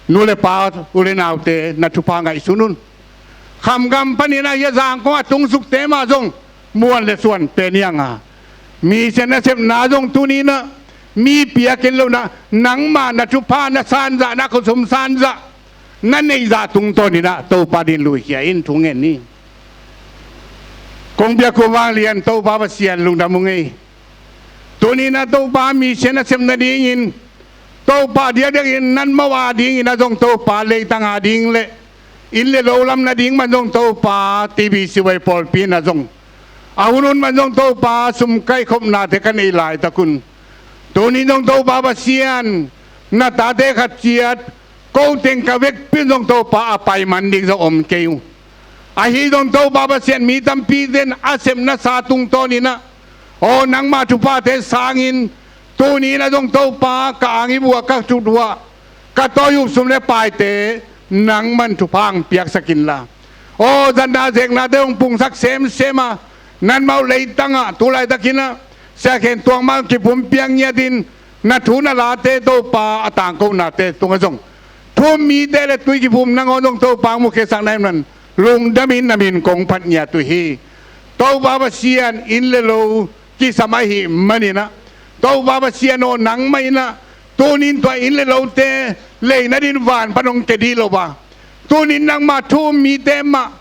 Nu le pa, u le naute, na thupha ngaihsun un. Khamgam paninah hia zangkong a tungsukte mah zong muan le suan pen hi hang a, misian nasepna zong tuninah mi piak in lo inah nangmah na thupha, na sanzah, na khosum sanzah, na neihzah tungtawn inah Topa din luikhia in, thu ngen ni. Kong biak uh vanglian Topa Pasian, lungdam ung ei. Tuninah Topa misian nasep nadingin, Topa diakdiakin nan mawh a dinginah zong Topa leitang a ding le inn le lo lam nading man zong Topa T B C Y pawlpi inah zong a hunhun man zong Topa sum kaihkhopnate ka neih laitak un. Tunin zong Topa Pasian, na tate khat ciat ko teng ka vekpi un zong Topa a pai man ding zong om kei uh. Ahi zong Topa Pasian, mi tampite in a sepna sa tungtawn inah aw nangmah thuphate sangin tuninah zong Topa ka ang i buah ka thut uah ka tawi uh sum le paite nangman thupha hong piaksak inla, aw zatna zeknate hong pungsak semsem a, nanmah uh leitangah tu laitakinah siakhen tuangmah kipum piak ngiatin na thu na late Topa a tangkonate tungah zong thu-um mite le tui kiphum nangawn zong Topa hong mukhiasak na hih manin lungdamin na min kong phat ngiat uh hi. Topa Pasian, inn le lo kisam ahih maninah Topa Pasian aw, nangmah inah tunin tua inn le lote lei nadin van pan hong kia dih lo a, tunin nangmah thu-um mite mah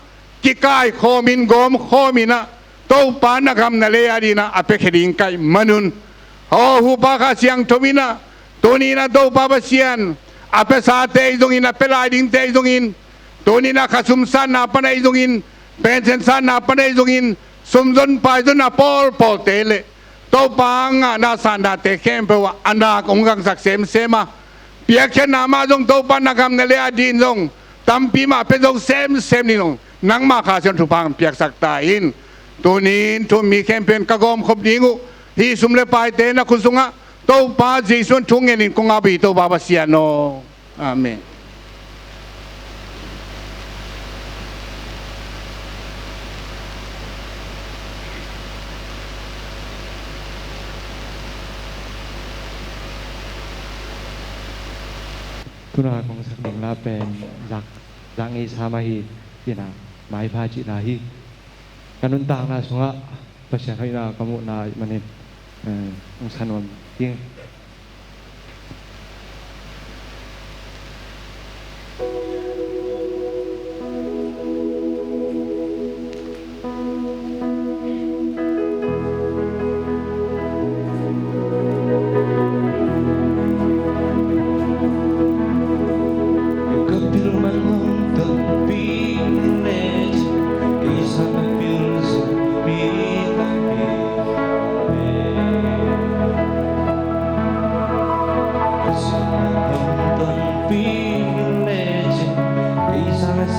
kikaikhawmin gawmkhawm inah Topa na gam na lei a dinah a piakhia ding ka hih manun, aw Hupa Kha Siangtho inah tuninah Topa Pasian, a piasate ahi zongin, a pia lai dingte ahi zongin, tuninah khasum sanna pan ahi zongin, pension sanna pan ahi zongin, sumzon paizonna pawlpawlte le Topa ngahna sannate khempeuh ah a nak hong gangsak semsem a, piakkhiatna mah zong Topa na gam na lei a din zong tampi mah pia zo semsem ding zong nangmah Kha Siangtho thupha hong piaksak ta in. Tunin thu-um mi khempeuh in ka gawmkhop ding uh hih sum le paite na khut sungah Topa Jesuh thu ngenin kong ap hi, Topa Pasian aw. Amen. Tuna kong sak ding la pen zak, zak ngeisa mah hi, ina, maipha cihna hi. Ka nuntakna sungah Pasian hoihna ka muhna ahih manin, eh, hong sa nuam King.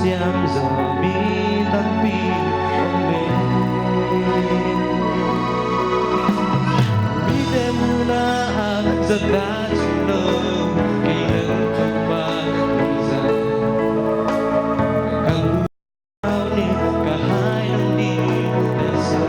Siam zaw mi tampi om e. Mite muhna ah zat ta cing lo, kei nang Topa nang zat. Ka lu ni, ka hai nang ni, ka sa.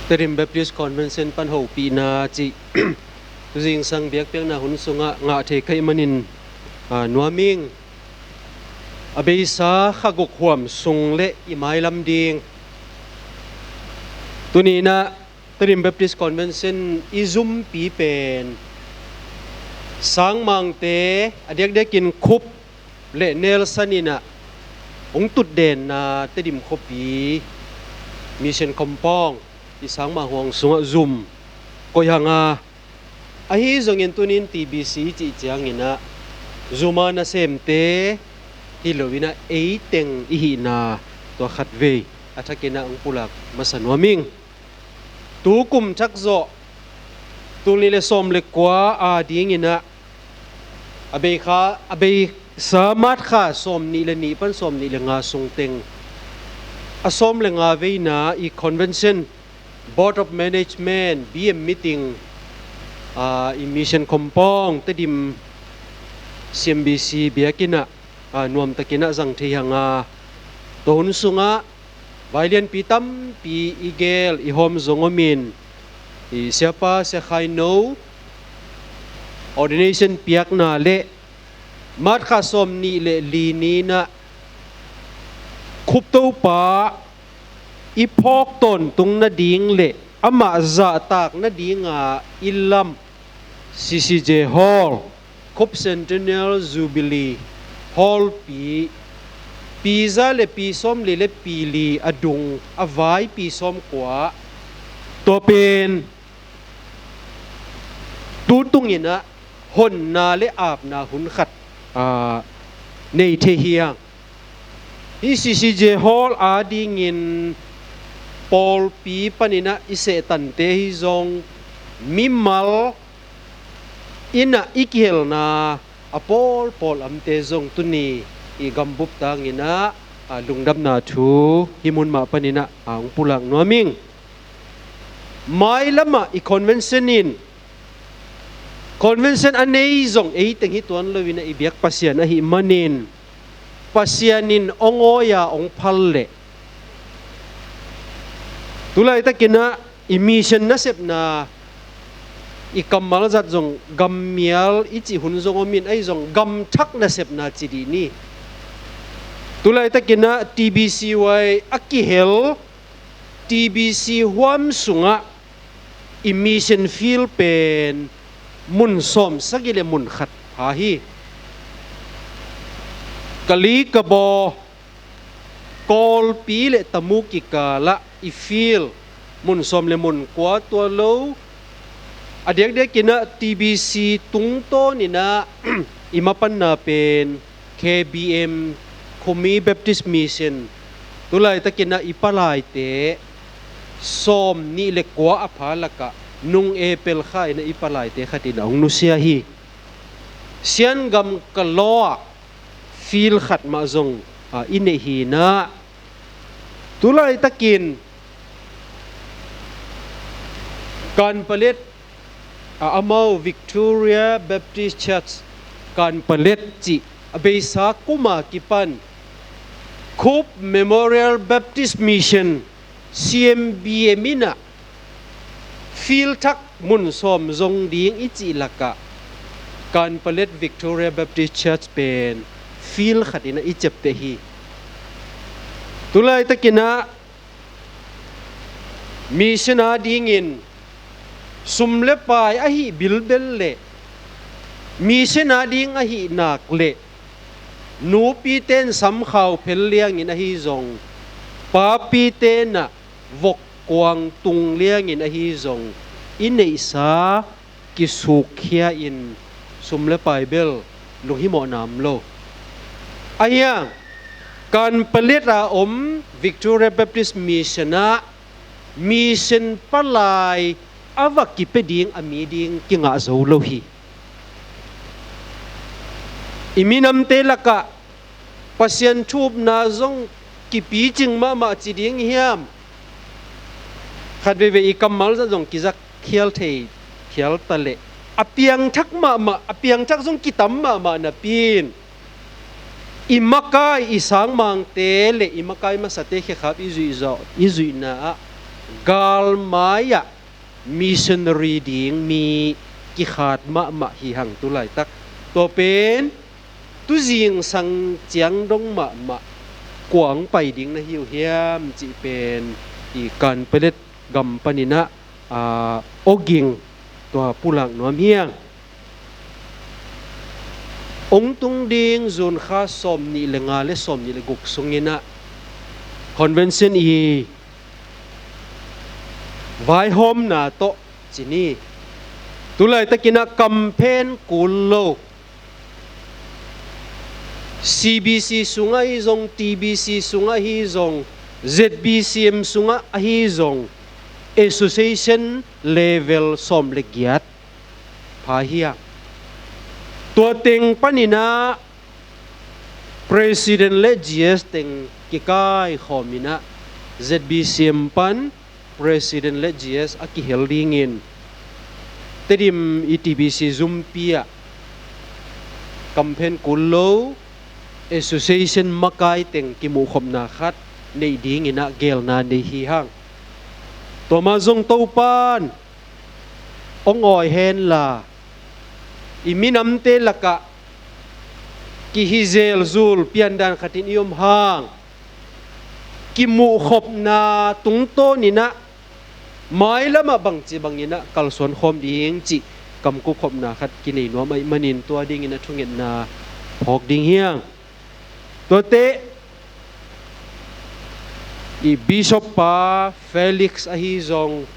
Tedim Baptist Convention pan hopihna cih tuzingsang biakpiakna hun sungah ngah thei ka hih manin, aa, nuam ing. A beisa kha guk huam sung le i mailam ding. Tuni-in ah Tedim Baptist Convention i zumpi pen Sangmangte, a diakdiakin Khup le Nelson in ah hong tutdenna Tedim khuapi Mission Compound i Sangmang huang sungah zum koih hang a, ahi zongin tuni-in T B C i cih ciangin ah zum a nasemte hi lo-in ah ei teng i hihna tua khatvei a thakin ah hong pulak masa nuam ing. Tu kum thak zawh, tul nih le sawm le kua a dingin ah a beikha, a beisa March kha sawm nih le nih pan sawm nih le nga sung teng a sawm le nga veina i convention, Board of Management, B M meeting, aa, i Mission Compound Tedim C M B C biakinn ah, aa, nuamtakin ah zang thei hang a, tua hun sungah vailianpi tampi i gel i hawm zong om in, i Siapa Sia Khai No ordination piakna le March kha sawm nih le li ni-in ah Khup Topa i phawk tawntung nading le amah zahtak nadinga i lam C C J Hall, Khup Centennial Jubilee Hall pi, pi za le pi sawm li le pi li a dung a vai pi sawm kua, tua pen tu tungin ah honna le apna hun khat, aa, nei thei hi hang. Hih C C J Hall a dingin pawlpi panin ah i sehtante hi zong mimal in ah i kihelna a pawlpawl amte zong tuni i gambup tangin ah, aa, lungdamna thu hih mun mah panin ah, aa, hong pulak nuam ing. Mailam ah i convention in, convention a nei zong ei teng hi tuan lo-in ah i biak Pasian ahih manin Pasian in hong awi-a hong phal leh tu laitakin ah i mission nasepna i kammal zat zong gammial i cih hun zong om in, ahi zong gamthak nasepna ci dih ni. Tu laitakin ah T B C Y a kihel T B C huam sungah i mission field pen mun sawm sagih le mun khat pha hi. Kali Kabaw, Kawlpi le Tamu kikal ah i field mun sawm le mun kua tua lo, a diakdiakin ah T B C tungtawnin ah i mapanna pen K B M, Khumi Baptist Mission, tu laitakin ah i palaite sawm nih le kua a pha lakah nung April kha in ah i palaite khat in ah hong nusia hi. Siangam Kalaw ah field khat mah zong, aa, i neih hi-in ah tu laitakin Kanpalet, a, amau Victoria Baptist Church Kanpalet cih a beisa kum a kipan Khup Memorial Baptist Mission, C M B M in ah field thak mun sawm zong ding i cih lakah Kanpalet Victoria Baptist Church pen field khat in ah i ciapteh hi. Tu laitakin ah mission a dingin sum le pai ahi bilbel le mission a ding ahi nak le nupite in samkhau phel liangin ahi zong, papite in ah vok kuang tung liangin ahi zong, i neihsa kisukkhia-in sum le pai bel lunghimawhna om lo. Ahi hang Kanpalet a om Victoria Baptist Mission ah mission palai a va kipia ding a mi ding kingah zo lo hi. I minamte lakah Pasian thupna zong kipicing mahmah ci ding hiam? Khat veivei i kammal zat zong kizak khial thei khial ta leh a piangthak mahmah, a piangthak zong kitam mahmah napi-in i makai, i sangmangte le i makai masate khekhap i zuih zawh, i zuihna ah galmai-ah missionary ding mi kikhat mahmah hi hang tu laitak. Tua pen tu zingsang ciang dong mahmah kuang pai ding na hi uh hiam cih pen i Kanpalet gam paninah, aa, awging tua pulak nuam hiang. Ong tung ding June kha sawm nih le nga le sawm nih le guk sunginah convention i vaihawmna tawh ci ni. Tu laitakinah kamphen kul lo C B C sungah ahi zong, T B C sungah ahi zong, Z B C M sungah ahi zong, association level sawm le giat pha hiang. Tua teng paninah president le G S teng kikaikhawminah Z B C M pan president le G S a kihel dingin Tedim i T B C zumpi ah kamphen kul lo association makai teng kimuhkhopna khat neih dinginah gelna nei hi hang. Tua mah zong Topan ong awi henla i minamte lakah kihizel zul piandan khatin i om hang kimuhkhopna tungtawninah mailamah bangci banginah kalsuan khawm ding cih kamkup khopna khat kinei nuam ahih manin tua dinginah thungetna phawk ding hiang. Tuate i Bishop pa Felix ahi zong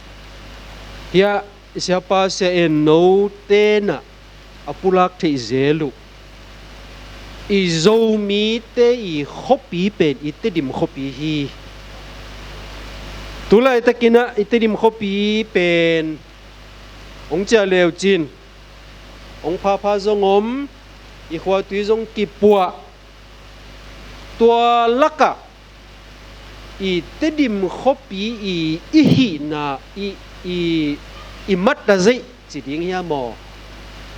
hiah i siapa sia en no tenah a pulak theih zel uh i Zomite i khuapi pen i Tedim khuapi hi. Tu laitakinah i Tedim khuapi pen ong ciah leucin ong phapha zong om, i khuatui zong kipuah. Tua lakah i Tedim khuapi i, i hihna i, i, i mattazeih ci ding hiam aw,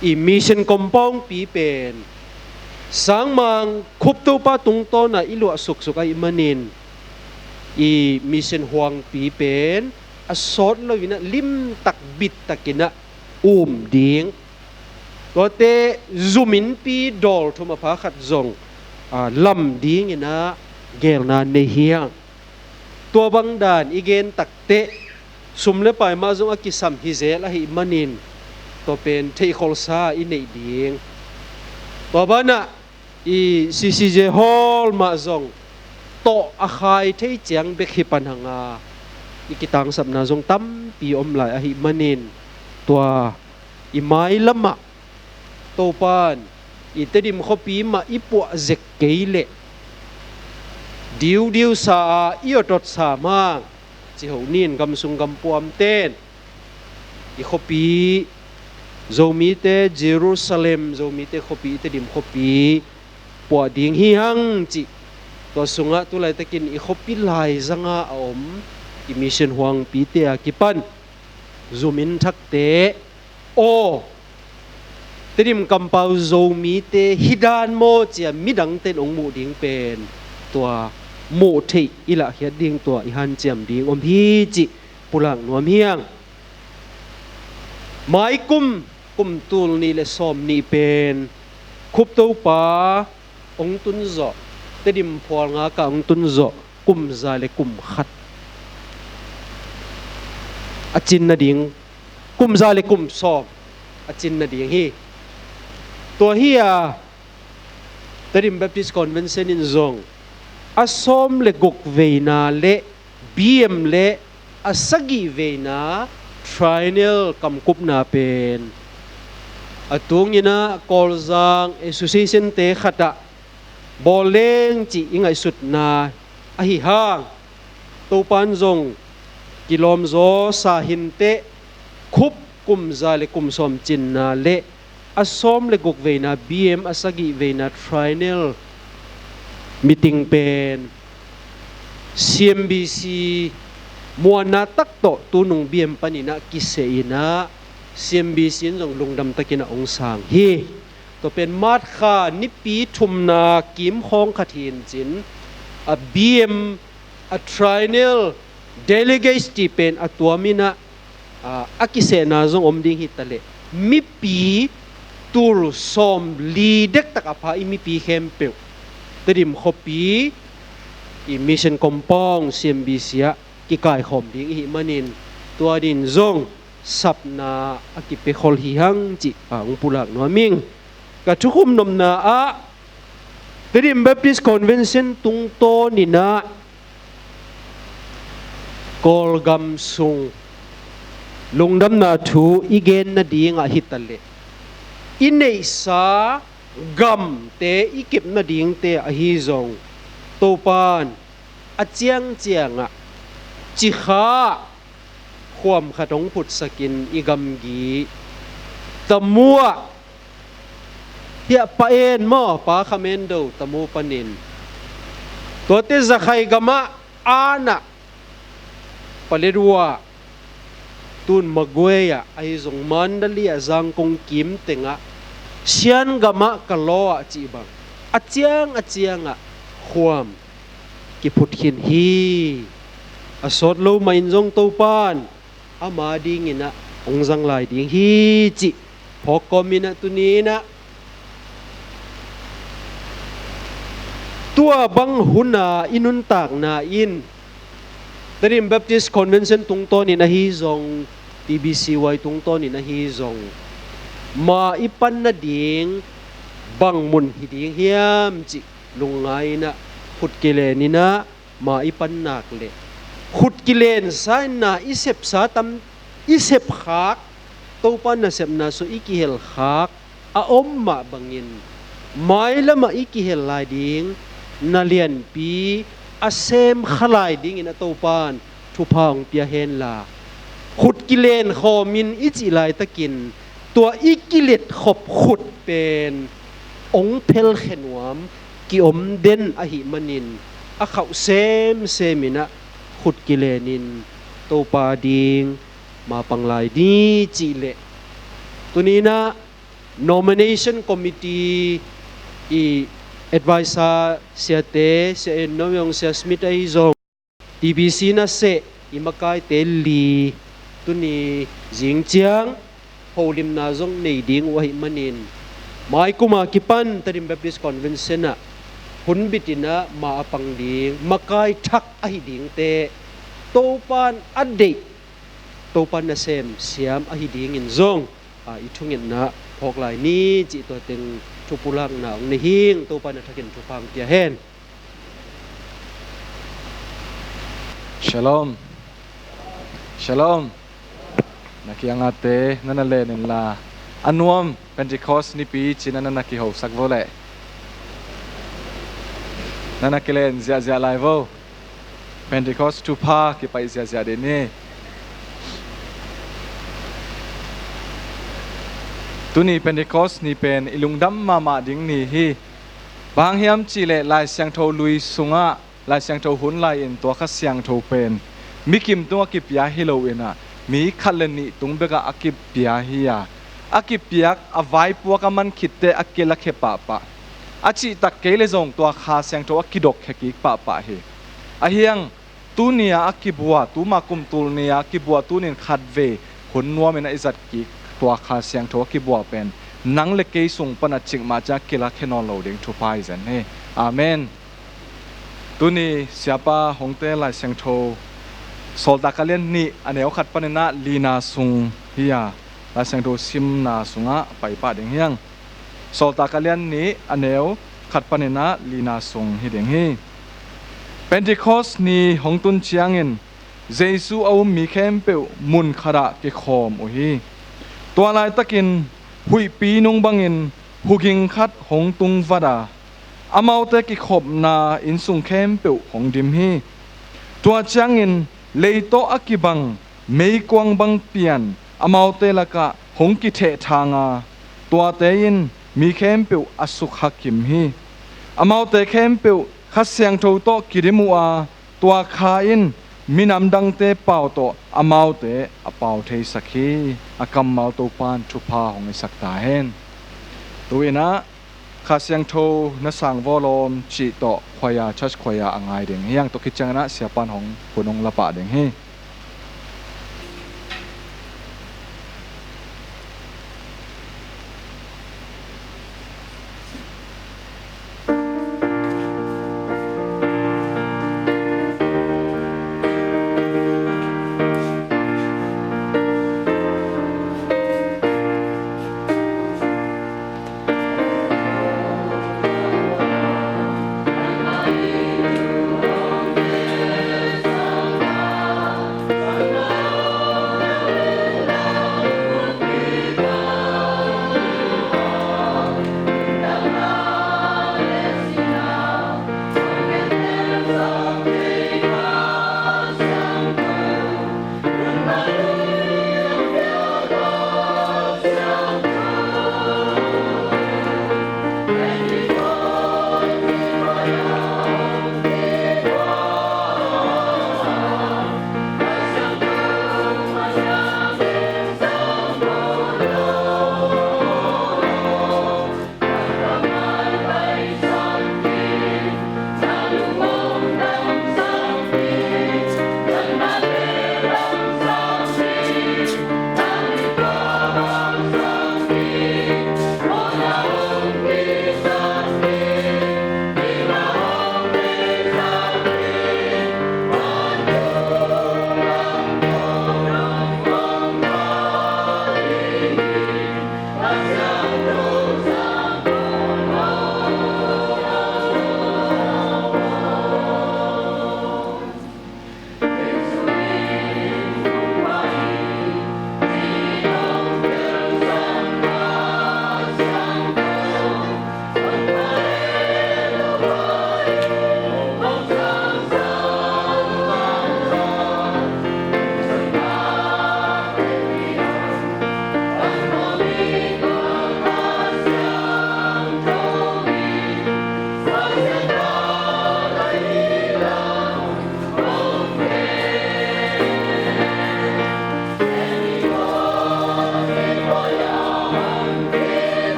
i mission compound pi pen sangmang khup Topa tungtawna i luah suksuk ahih manin i mission huangpi pen a sawt loinah limtak bittakinah um ding. Tuate zuminpi dawl thum a pha khat zong, aa, lam dinginah gelna nei hiang. Tua bangdan i gen takteh sum le pai mah zong a kisam hi zel ahih manin tua pen theihkholsa i neih ding. Tua banah i C C J Hall mah zong tawh a khai thei ciang bek hi pan hanga i kitangsapna zong tampi om lai ahih manin tua i mailamah Topan i Tedim khuapi mah i puah zek kei leh diudiu sa a i awtawt sa mang ciho nin gamsung gampuamten i khuapi Zomite Jerusalem, Zomite khuapi i Tedim khuapi puah ding hi hang cih. Tua sungah tu laitakin i khuapi laizanga a om i mission huangpite a kipan zumin thakte aw, Tedim kampau Zomite hi dan maw cia midangten ong muh ding pen tua muh theih i lahkhiat ding tua i hanciam ding om hi cih pulak nuam hiang. Maikum kum tul nih le sawm nih pen Khup Topa ong tun zawh, Tedim phual ngaka ong tun zawh kum za le kum khat a cin nading, kum za le kum sawm a cin nading hi. Tua hi a Tedim Baptist Convention in zong a sawm le guk veina le B M le a sagih veina triennial kamkupna pen a tunginah Kawlzang association te khatah bawl leng cih i ngaihsutna ahi hang, Topan zong kilawmzaw sa hinteh, Khup kum za le kum sawm cinna le a sawm le guk veina B M, a sagih veina triennial meeting pen C M B C muanna tak tawh tunung B M paninah kiseh inah C M B C in zong lungdam takinah ong sang hi. Tua pen March kha nipi thumna kimkhawng khat hi in cin a B M a triennial delegates cih pen a tuam in ah, a kisehna zong om ding hi taleh, mipi tul sawmli dektak a pha i mipi khempeuh Tedim khuapi i mission compound C M B C ah kikaikhawm ding i hih manin, tua dingin zong sapna a kipia khol hi hang cih hong pulak nuam ing. Ka thukhupna ah Tedim Baptist Convention tungtawn in ah Kawlgam sung lungdamna thu i gen nadingah hi taleh, i neihsa gamte i kep nadingte ahi zong, Topa'n a ciangciangah Cikha khuam khat hong phutsakin i gamgi Tamu ah, hiah Pa En maw, Pa Kham En Do Tamu panin, tuate Zakhai gamah, An ah, Paletwa, tun Magway ah, ahi zong Mandalay ah, Zangkong kim tengah, Shan gamah Kalaw ah cih bang, a ciang a ciangah khuam kiphut khin hi. A sawt lo mah in zong Topa'n ama dingin ah hong zang lai ding hi cih phawk kawmin ah, tuni in ah tua bang hun a i nuntakna in Tedim Baptist Convention tungtawnin ahi zong, T B C Y tungtawnin ahi zong, ma i pan nading bang mun hi ding hiam cih lungngai in ah, khut kilen in ah ma i pan nak leh, khut kilensa in na i sepsa tam, i sepkhak, Topa nasepna sung i kihelkhak a om mah bangin, mailamah i kihel lai ding na lianpi a semkha lai dingin a Topa'n thupha hong pia henla, khut kilen khawmin i cih laitakin, tua i kiletkhop khut pen hong phelkhia nuam, kiom den ahih manin, a khauh semsem in ah khut kilenin Topa ding ma pang lai ni cih leh, tuni in ah nomination committee i advisor siate, Sia En Nau Yong, Sia Smith ahi zong, T B C naseh i makaite li, tuni zing ciang holimna zong nei ding uh ahih manin, mai kum a kipan Tedim Baptist Convention ah hun bit in ah ma a pang ding makai thak ahi dingte, Topa'n a deih, Topa'n nasem siam ahi dingin zong, a, i thungetna phawk lai ni cih tua teng thupulakna hong nei hing. Topa'n a thakin thupha hong pia hen. Shalom. Shalom. Na kiangahte na na len inla, a nuam Pentecost nipi ci-in na na kihosak vo leh. Na na kilen ziahziah lai vo. Pentecost thupha kipaih ziahziah ding ni. Tuni Pentecost ni pen i lungdam mahmah ding ni hi. Bang hang hiam cih leh Lai Siangtho lui sungah, Lai Siangtho hun lai-in tua Kha Siangtho pen mi kim tungah kipia hi lo in ah, mi khat le nih tung bekah a kipia hi a, a kipiak a vaipuak a man khitte a kilakhia pahpah. A cihtak kei leh zong tua Kha Siangtho a kidokkhia kik pahpah hi. Ahi hang, tuni-a a kibua, tuma kum tul ni-a a kibua, tuni-in khatvei hun nuamin a i zat kik tua Kha Siangtho a kibua pen nang le kei sung pan a cikmah ciang kilakhia nawn lo ding thupha hi zen hi. Amen. Tuni Siapa Hongte Lai Siangtho Sawltak a lian nih a neu khat panin ah lina sung hi a, Lai Siangtho simna sungah pai pah ding hi hang. Sawltak a lian nih a neu khat panin ah lina sung hi ding hi. Pentecost ni hong tun ciangin Jesu a um mi khempeuh mun khatah kikhawm uh hi. Tua laitakin huihpi nung bangin huging khat hong tung vat a, amaute kikhopna innsung khempeuh hong dim hi. Tua ciangin lei tawh a kibang meikuang bang pian amaute lakah hong kithehthang a, tuate in mi khempeuh a sukhakim hi. Amaute khempeuh Kha Siangtho tawh kidim uh a, tua Kha in minam dangte pau tawh amaute a pau theisak hi. A kammal Topa'n thupha hong hisak ta hen. Tu-in ah Kha Siangtho na sang vawlawm cih tawh choir, church choir a ngai ding hi hang. Tua khit ciangin ah siapa'n hong hun hong la pah ding hi.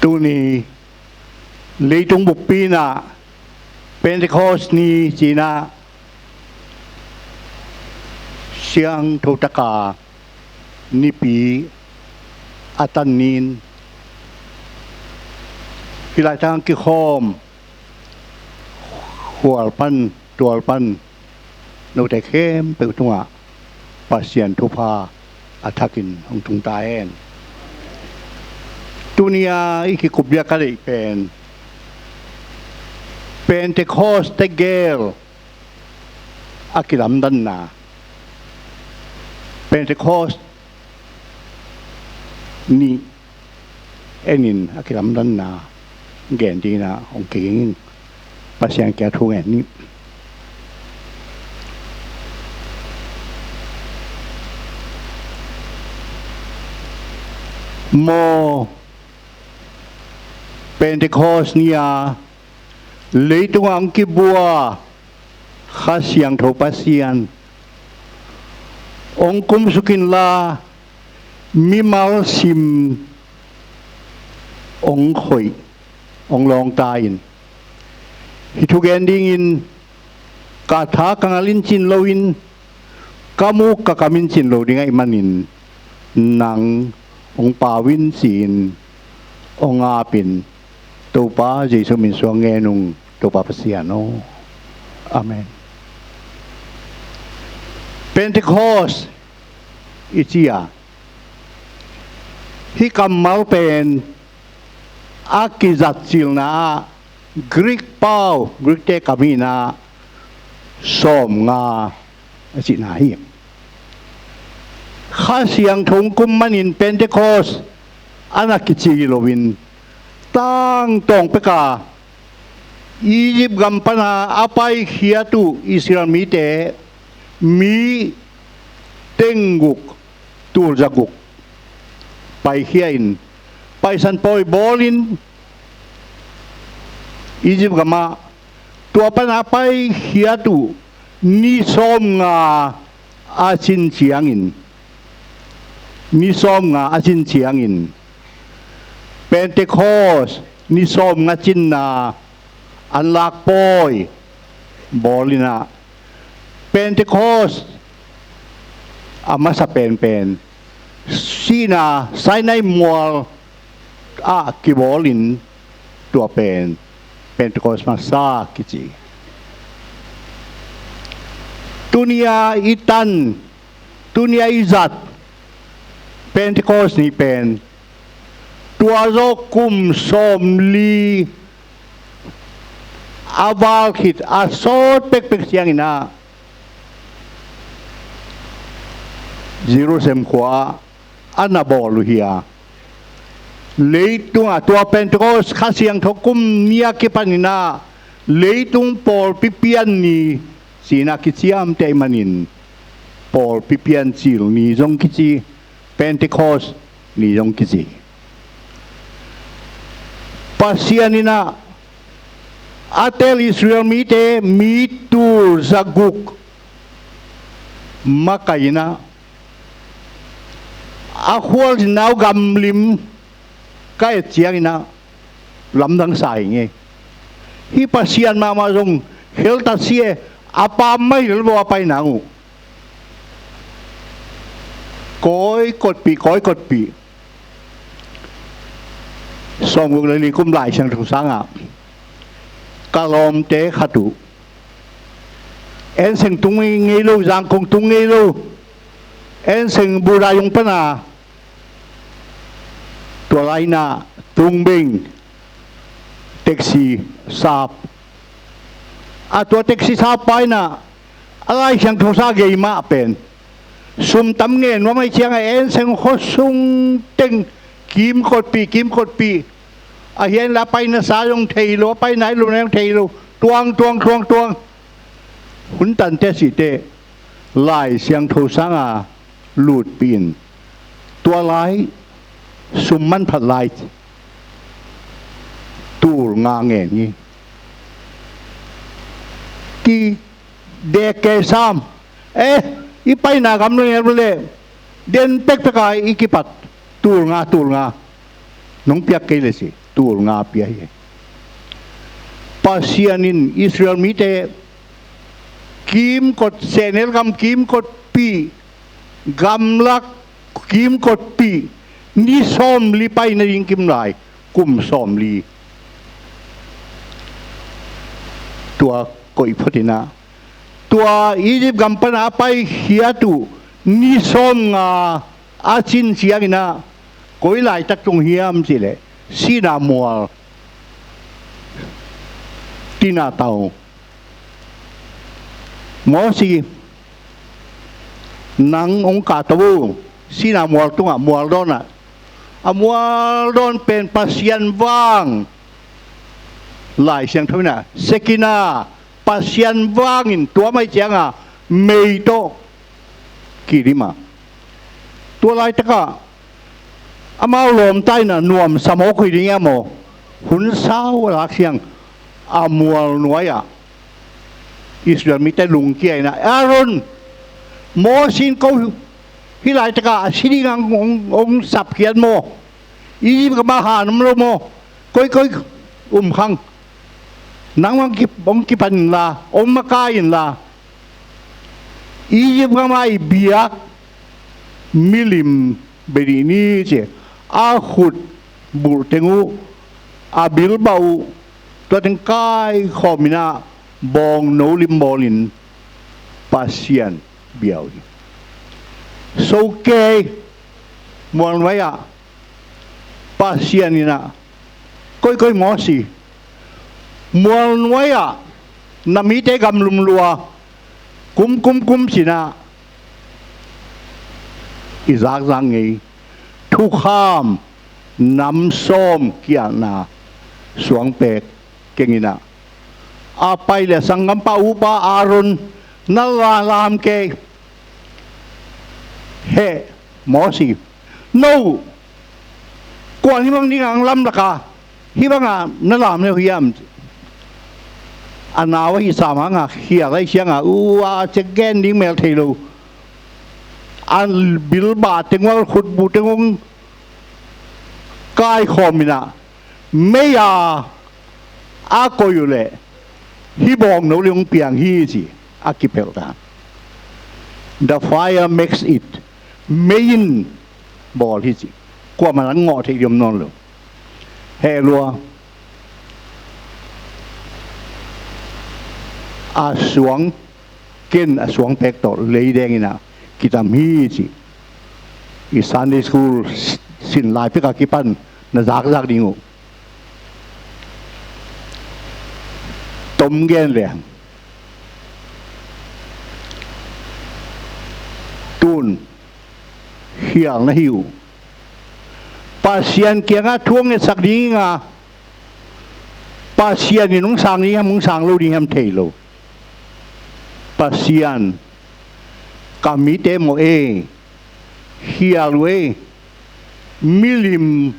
Tuni leitung buppi in ah Pentecost ni ci-in ah siangtho taka nipi a tan ni-in, hih laitang kikhawm khual pan tual pan note khempeuh tungah Pasian thupha a thakin hong tung ta hen. Tuni-a i kikupbia ka deih pen Pentecost tegel a kilamdanna, Pentecost nih enin a kilamdanna gen dingin ah hong kiging in. Pasian kiang thu ngen ni. Maw Pentecost ni-a leitungah hong kibua Kha Siangtho Pasian hong kumsuk inla, mimal sim hong khoih, hong lawngta in. Hih thugen dingin ka tha ka ngal in cin loin, ka muk ka kam in cin lo ding ahih manin, nang hong pau in ci-in hong apin, Topa Jesu min suang ngen ung, Topa Pasian aw. Amen. Pentecost i ci-a, hih kammal pen a kizatcilna ah Greek pau, Greek-te kam hi-in ah sawmnga a cihna hi. Kha Siangtho hong kum manin Pentecost a na kici hi loin, tangtawng peka Egypt gam pana a paikhiat uh Israel mite mi tengguk, tulzaguk paikhia in, Paisan pawi bawlin Egypt gamah, tua pana a paikhiat uh ni sawmnga a cin ciangin, ni sawmnga a cin ciangin, Pentecost ni sawmnga cinna an lak pawi bawlin ah, Pentecost a masa penpen sihna Sinai mual ah kibawlin, tua pen Pentecost masa kici. Tuni-a i tan, tuni-a i zat Pentecost ni pen, tua zawh kum sawmli a val khit a sawt pekpek ciangin ah Jerusalem khua-ah a na bawl uh hi a, leitungah tua Pentecost Kha Siangtho kum ni-a kipanin ah leitung pawlpi pian ni ci-in ah kiciamteh ahih manin, pawlpi piancil ni zong kici, Pentecost ni zong kici. Pasian in ah a tel Israel mite mi tulzaguk makaih in ah, a khualzinna uh gamlim ka et ciangin ah lamdang sa hi ing ei. Hih Pasian mahmah zong kheltat si e, a pa mah hi lel vo a paina uh. Kawikotpih, kawikotpih. Sawmguk le li kum Lai Siangtho sangah ka lawmte khat uh, Enseng tung ngei lo, Zangkong tung ngei lo, Enseng Buddha yung pana, tua lai-in ah Tungbing taxi sap. A tua taxi sap pa in ah a Lai Siangtho sa gei mah pen, sum tam ngen nuam ahih ciangah Enseng khuasung teng kimkotpih, kimkotpih. A hian la paina sa zong thei lo, a paina lo na zong thei lo. Tuang, tuang, tuang, tuang. Hun tante site Lai Siangtho sanga lutpih in, tua lai sum manphat lai tul nga ngen hi. Ki dek kei sam. Eh, i paina gam lo ngen le den pekpek a i kipat, tul nga, tul nga. Nong piak kei le si, tul nga pia hi. Pasian in Israel mite kimkot, sehnel gam kimkotpih gamlak kimkotpih ni sawmli pai nading kimlai kum sawmli. Tua koih photinah tua Egypt gam pana a paikhiat uh ni sawmnga a cin cianginah koi laitak tung hiam cihleh Sinai mual tinah tau. Mosi, nang hong kahto uh Sinai mual tungah, mual dawnah. A mual dawn pen Pasian vang, Lai Siangtho inah Sekina, Pasian vangin tua mai cianga mei tawh kilim a. Tua laitakah amau lawmta inah nuamsa mawk uh hi ding a maw, hun sau a lak siang a mual nuai-ah Israel mite lungkia inah, Aaron, Mosi in ko hih laitakah a si dingah hong, hong sapkhiat maw? Egypt gamah han om lo maw? Koikoi um khang. Nang hong ki, hong kipan inla, hong makai inla, Egypt gamah i biak milim bia dih ni ci. A khut bulh teng uh, a bilbah uh, tua teng kaikhawm inah bawngno lim bawlin Pasian bia uh hi. So kei mual nuai-ah Pasian inah, koikoi Mosi, mual nuai-ah na mite gamlum lua, kum kum kum cinah i zakzak ngei thukham nam sawm kiatna suangpek kenginah, a pai le sanggampa upa Aaron na la lam kei. Heh, Mosi, no kuan hih bang dingah ang lamlaka hih bangah na lam le uh hiam? A nau ahi sam hangah khial ahi siangah ua cek gen ding mel thei lo. A bilbah teng uh, khutbuh teng uh kaikhawm inah mei-a a koih uh leh hih bawngno le hong piang hi ci. A kipelh ta. The fire makes it. Mei in bawl hi ci. Kuamah an ngawh theih diam nawn lo. Heh lua. A suang ken a suangpek tawh leideng inah kidam hi ci. I Sunday school sin lai pekah kipan na zakzak ding uh. Tom gen leng, tun khial na hi uh. Pasian kiangah thu hong ngetsak ding a, Pasian in hong sang ding hiam, hong sang lo ding hiam thei lo. Pasian, ka mite mawh e, khial uh e, milim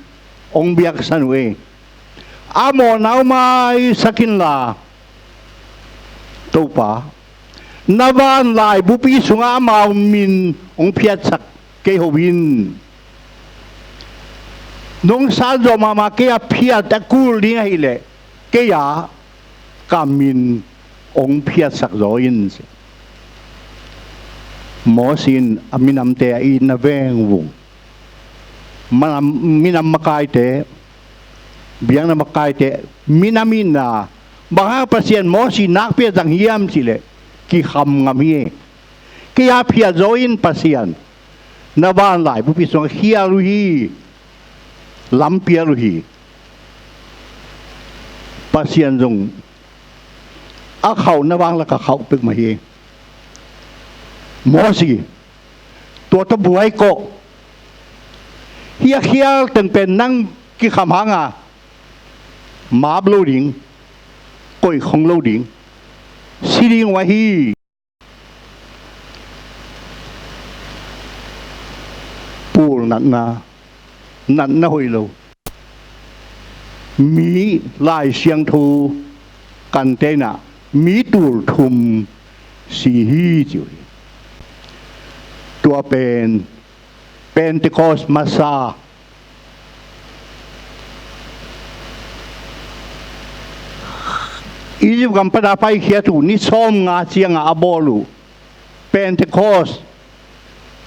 hong biaksan uh e. A mawhna uh maisak inla, Topa, na van laibupi sungah amau min hong phiatsak kei ho in. Nong san zawh mahmah kei a phiat a kul ding ahileh kei a ka min hong phiatsak zaw in. Mosi in a minamte a itna vengvung, minam makaite, biakna makaite minam itna, bang hang Pasian Mosi nakpi a zang hiam cihleh kikham ngam hi. Kei a phiat zaw in Pasian, na van laibupi sungah khial uh hi, lampial uh hi. Pasian zong a khauhna vang lakah khauh pek mah hi. Mosi, tua tawh buai kawh. Hih a khial teng pen nang kikham hanga map lo ding, koih khong lo ding, si ding uh ahi. Pul natna, natna hoih lo. Mi Lai Siangtho kan teinah mi tul thum si hi ci uh hi. Tua pen Pentecost masa, Egypt gam pana paikhiat uh ni sawmnga ciangah a bawl uh Pentecost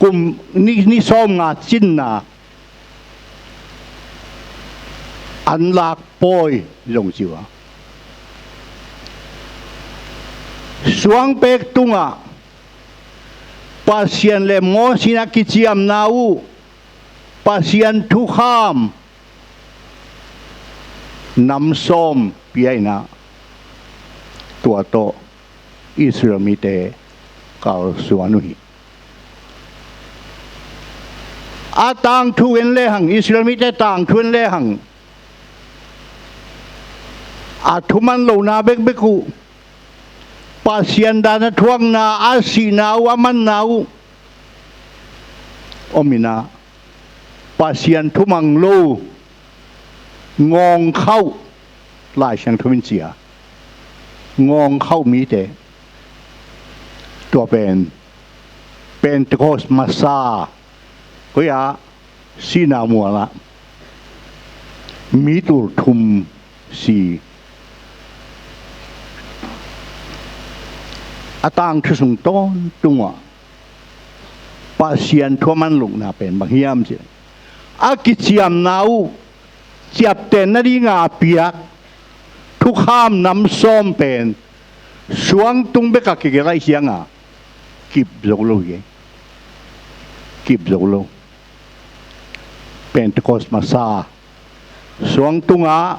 kum ni, ni sawmnga cinna an lak pawi zong ci uh a, suangpek tungah Pasian le Moses in a kiciamna uh Pasian thukham nam sawm pia in ah, tua tawh Israel mite kalsuan uh hi. A tangthu en lehang, Israel mite tangthu en lehang, a thuman lohna bekbek uh, Pasian dan a thuakna, a sihna uh, a manna uh om in ah, Pasian thumang lo, ngawngkhauh, Lai Siangtho in ci a, ngawngkhauh mite, tua pen Pentecost masa, koi ah, Sinai mualah mi tul thum si. A tangthu sung tawntung ah Pasian thu a man lohna pen bang hiam cih leh, a kiciamna uh ciaptehna dinga a piak thukham nam sawm pen suangtung bek a kigelh ahih ciangin kip zo lo hi. Kip zo lo. Pentecost masa, suangtungah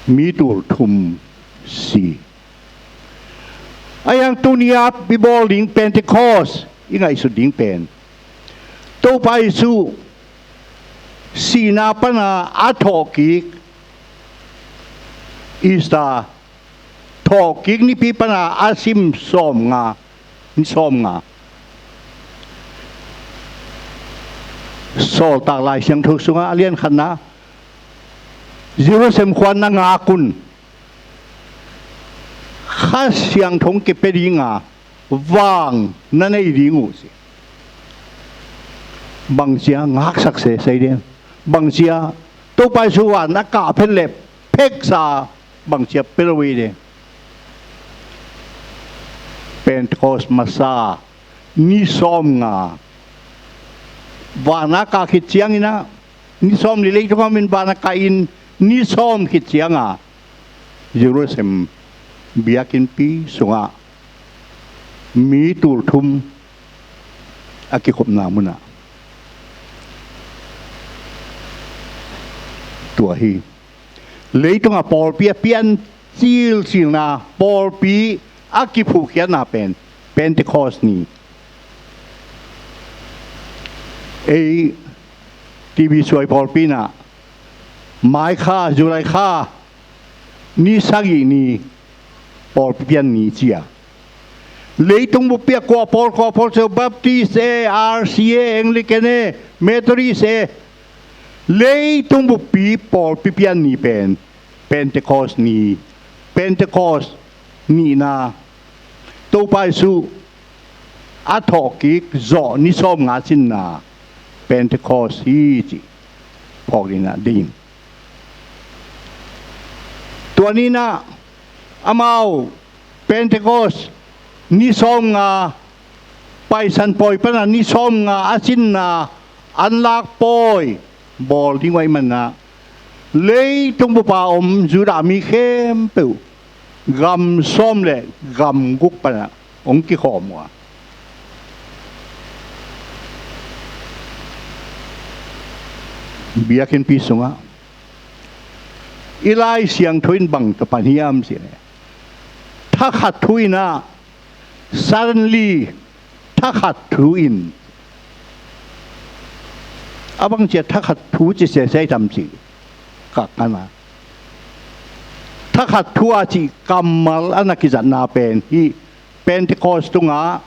mi tul thum si. Ahi hang tuni-a i bawl ding Pentecost i ngaihsut ding pen Topa Jesuh sihna pana a thawhkik, Easter, thawhkik nipi pana a sim sawmnga, ni sawmnga. Sawltak Lai Siangtho sungah a lian khatna, Jerusalem khua na ngak un, Kha Siangtho kipia dinga vang na nei ding uh ci. Bangci a ngaksak sese ding? Bangci a Topa Jesuh van a kah phet leh pheksa bangci a pia lo hi ding? Pentecost masa ni sawmnga, van a kah khit ciangin ah, ni sawmli leitungah om in van a kah in ni sawm khit ciangah Jerusalem biakinnpi sungah mi tul thum a kikhopna munah, tua hi. Leitungah pawlpi a pian cilcilna, pawlpi a kiphuhkhiatna pen Pentecost ni. Ei T V suai pawlpi inah Mai kha, July kha ni sagih ni pawlpi pian ni ci a. Leitung buppi ah kua pawl, kua pawl, Baptist e, R C e, Anglican e, Methodist e, leitung buppi pawlpi pian ni pen Pentecost ni, Pentecost nihna, Topa Jesuh a thawhkik zawh ni sawmnga cinna Pentecost hi cih phawk dingin ah ding. Tua ni inah amau Pentecost ni sawmnga, Paisan pawi pana ni sawmnga a cinna an lak pawi bawl ding uh ahih manin ah, leitung bup a om Judah mi khempeuh gam sawm le gam guk panah hong kikhawm uh a, biakinnpi sungah. I Lai Siangtho in bang tawh pan hiam cih leh, thakhat thu in ah, suddenly, thakhat thu in. A bangci a thakhat thu ci sese tam cih ka kan a, thakhat thu a cih kammal a na kizatna pen hih Pentecost tungah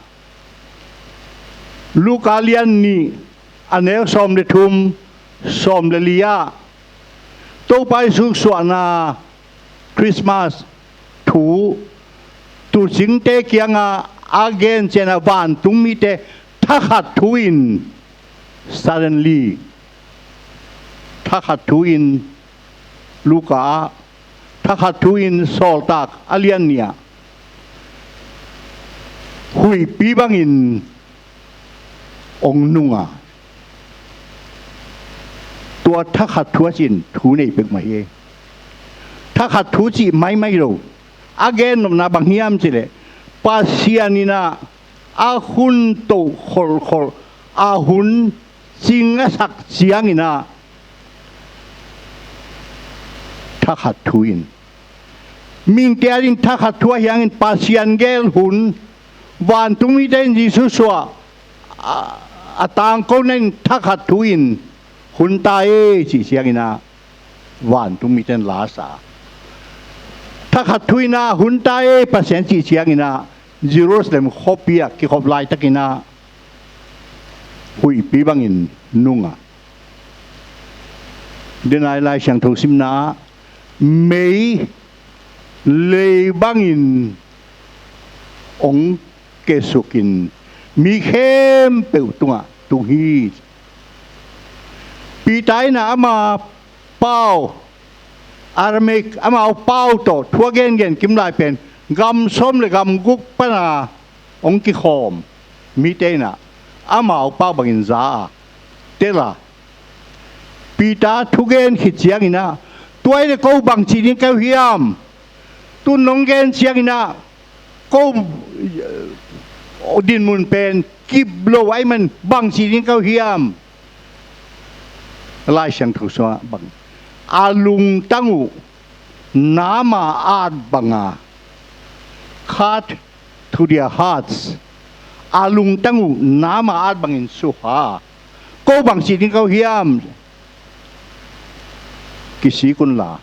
Luka lian nih, a neu sawm le thum, sawm le li ah Topa Jesuh suahna Christmas thu tuucingte kiangah a gen ciangin ah vantung mite thakhat thu in, suddenly, thakhat thu in, Luka ah, thakhat thu in Sawltak a lian nih ah, huihpi bangin ong nung a, tua thakhat thu a cih in thu nei peuhmah hi. Thakhat thu cih maimai lo. A gennopna bang hiam cih leh, Pasian in ah a hun toh kholhkholh, a hun cing a sak ciangin ah thakhat thu in, mihingte adingin thakhat thu ahih hangin Pasian gel hun, vantungmite in Jesu suah a, a tangkona in thakhat thu in hun ta ei cih ciangin ah vantungmite in la sa. Thakhat thu in ah hun ta ei Pasian cih ciangin ah Jerusalem khuapi ah kikhop laitakin ah huihpi bangin nung a, denai Lai Siangtho simna ah mei lei bangin ong kesukin mi khempeuh tungah tung hi. Peter in ah ama pau, Aramaic, amau pau tawh thu a gengen kim lai pen gam sawm le gam guk pana ong kikhawm mite in ah amau pau bangin za a, tel a, Peter thugen khit ciangin ah, tua hi leh ko bangci ding ka hi uh hiam? Tu-in nong gen ciangin ah ko, eh, dinmun pen kip lo ahih man bangci ding ka hi uh hiam? Lai Siangtho sungah bang, a lungtang uh nam a at banga, cut to their hearts, a lungtang uh nam a at bangin suha. Ko bangci ding ka uh hiam? Kisik unla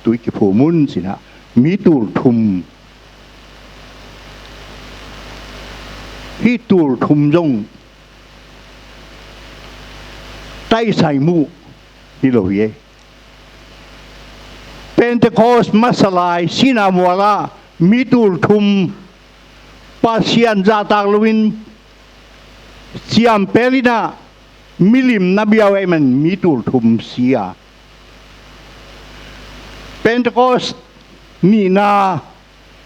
tui kiphum un, ci-in ah mi tul thum, hih tul thum zong taisai muh hi lo hi ei. Pentecost masa lai sihna mualah mi tul thum, Pasian zahtak loin ciampel in ah milim na bia uh ahih man mi tul thum si a, Pentecost nihna,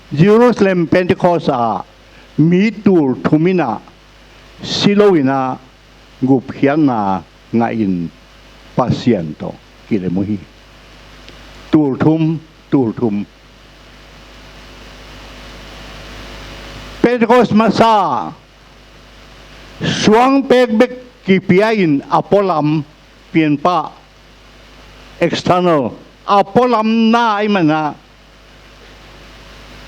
Jerusalem Pentecost ah mi tul thum in ah si loin ah gupkhiatna ngahin Pasian tawh kilem uh hi. Tul thum, tul thum. Pentecost masa suang pek bek kipia in a pualam, pianpah, external, a pualamna ahih man ah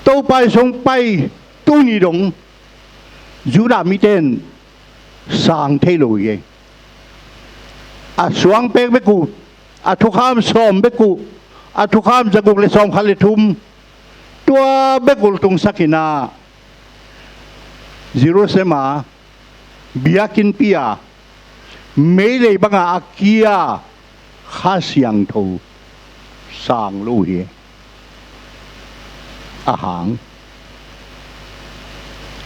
Topa Jesu hong pai tuni dong Judah mite in sang thei lo hi ei. A suang pek bek uh, a thukham sawm bek uh, a thukham zaguk le sawmkhat le thum, tua bek uh tungsak in ah Jerusalem ah biakinnpi ah meilei banga a kia Kha Siangtho sang lo uh hi. A hang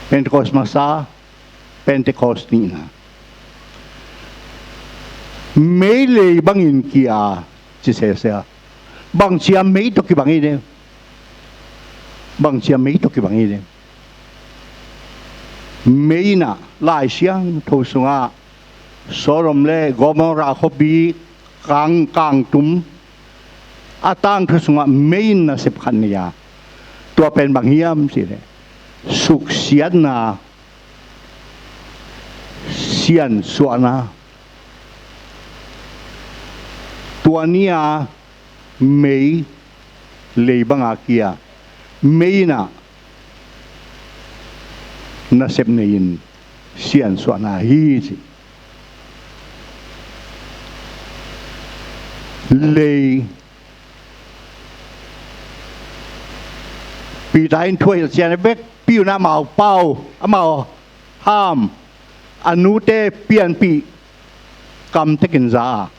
Pentecost masa, Pentecost nihna, meilei bangin kia ci sese a, bangci a mei tawh kibang hi ding? Bangci a mei tawh kibang hi ding? Mei in ah Lai Siangtho sungah Sodom le Gomorrah khuapi kang, kangtum, a tangthu sungah mei in nasep khat nei a, tua pen bang hiam cih leh suksiatna, siansuahna. Tua ni-a mei lei banga kia, mei in ah nasep nei-in siansuahna hi ci. Lei, Peter in thu a hilh ciang a vekpi un ah amau pau, amau ham, a nute pianpih kamtekin za a,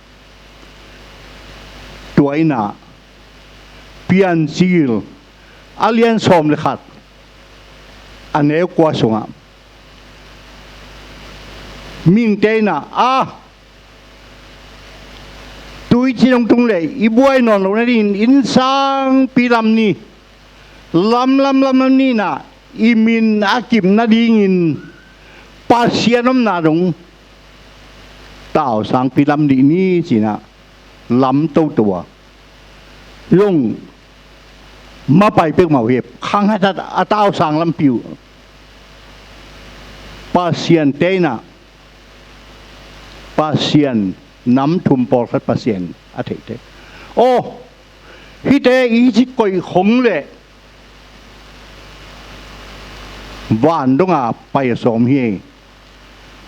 tua in ah Piancil a lian sawm le khat, a neu kua sungah mihingte in ah, a, tuici dong tung leh i buai nawn loh nadingin innsangpi lam ni, lamlam lamlam ni in ah i min a kip nadingin Pasian omna dong tausangpi lam dih ni ci-in ah lam toto a zong mapai peuhmah uh hi. Khang hatat a tausang lampi uh Pasian te in ah, Pasian nam thum pawlkhat Pasian a theihte. Aw, hihte i ci koih khong leh van dong a pai a sawm hi.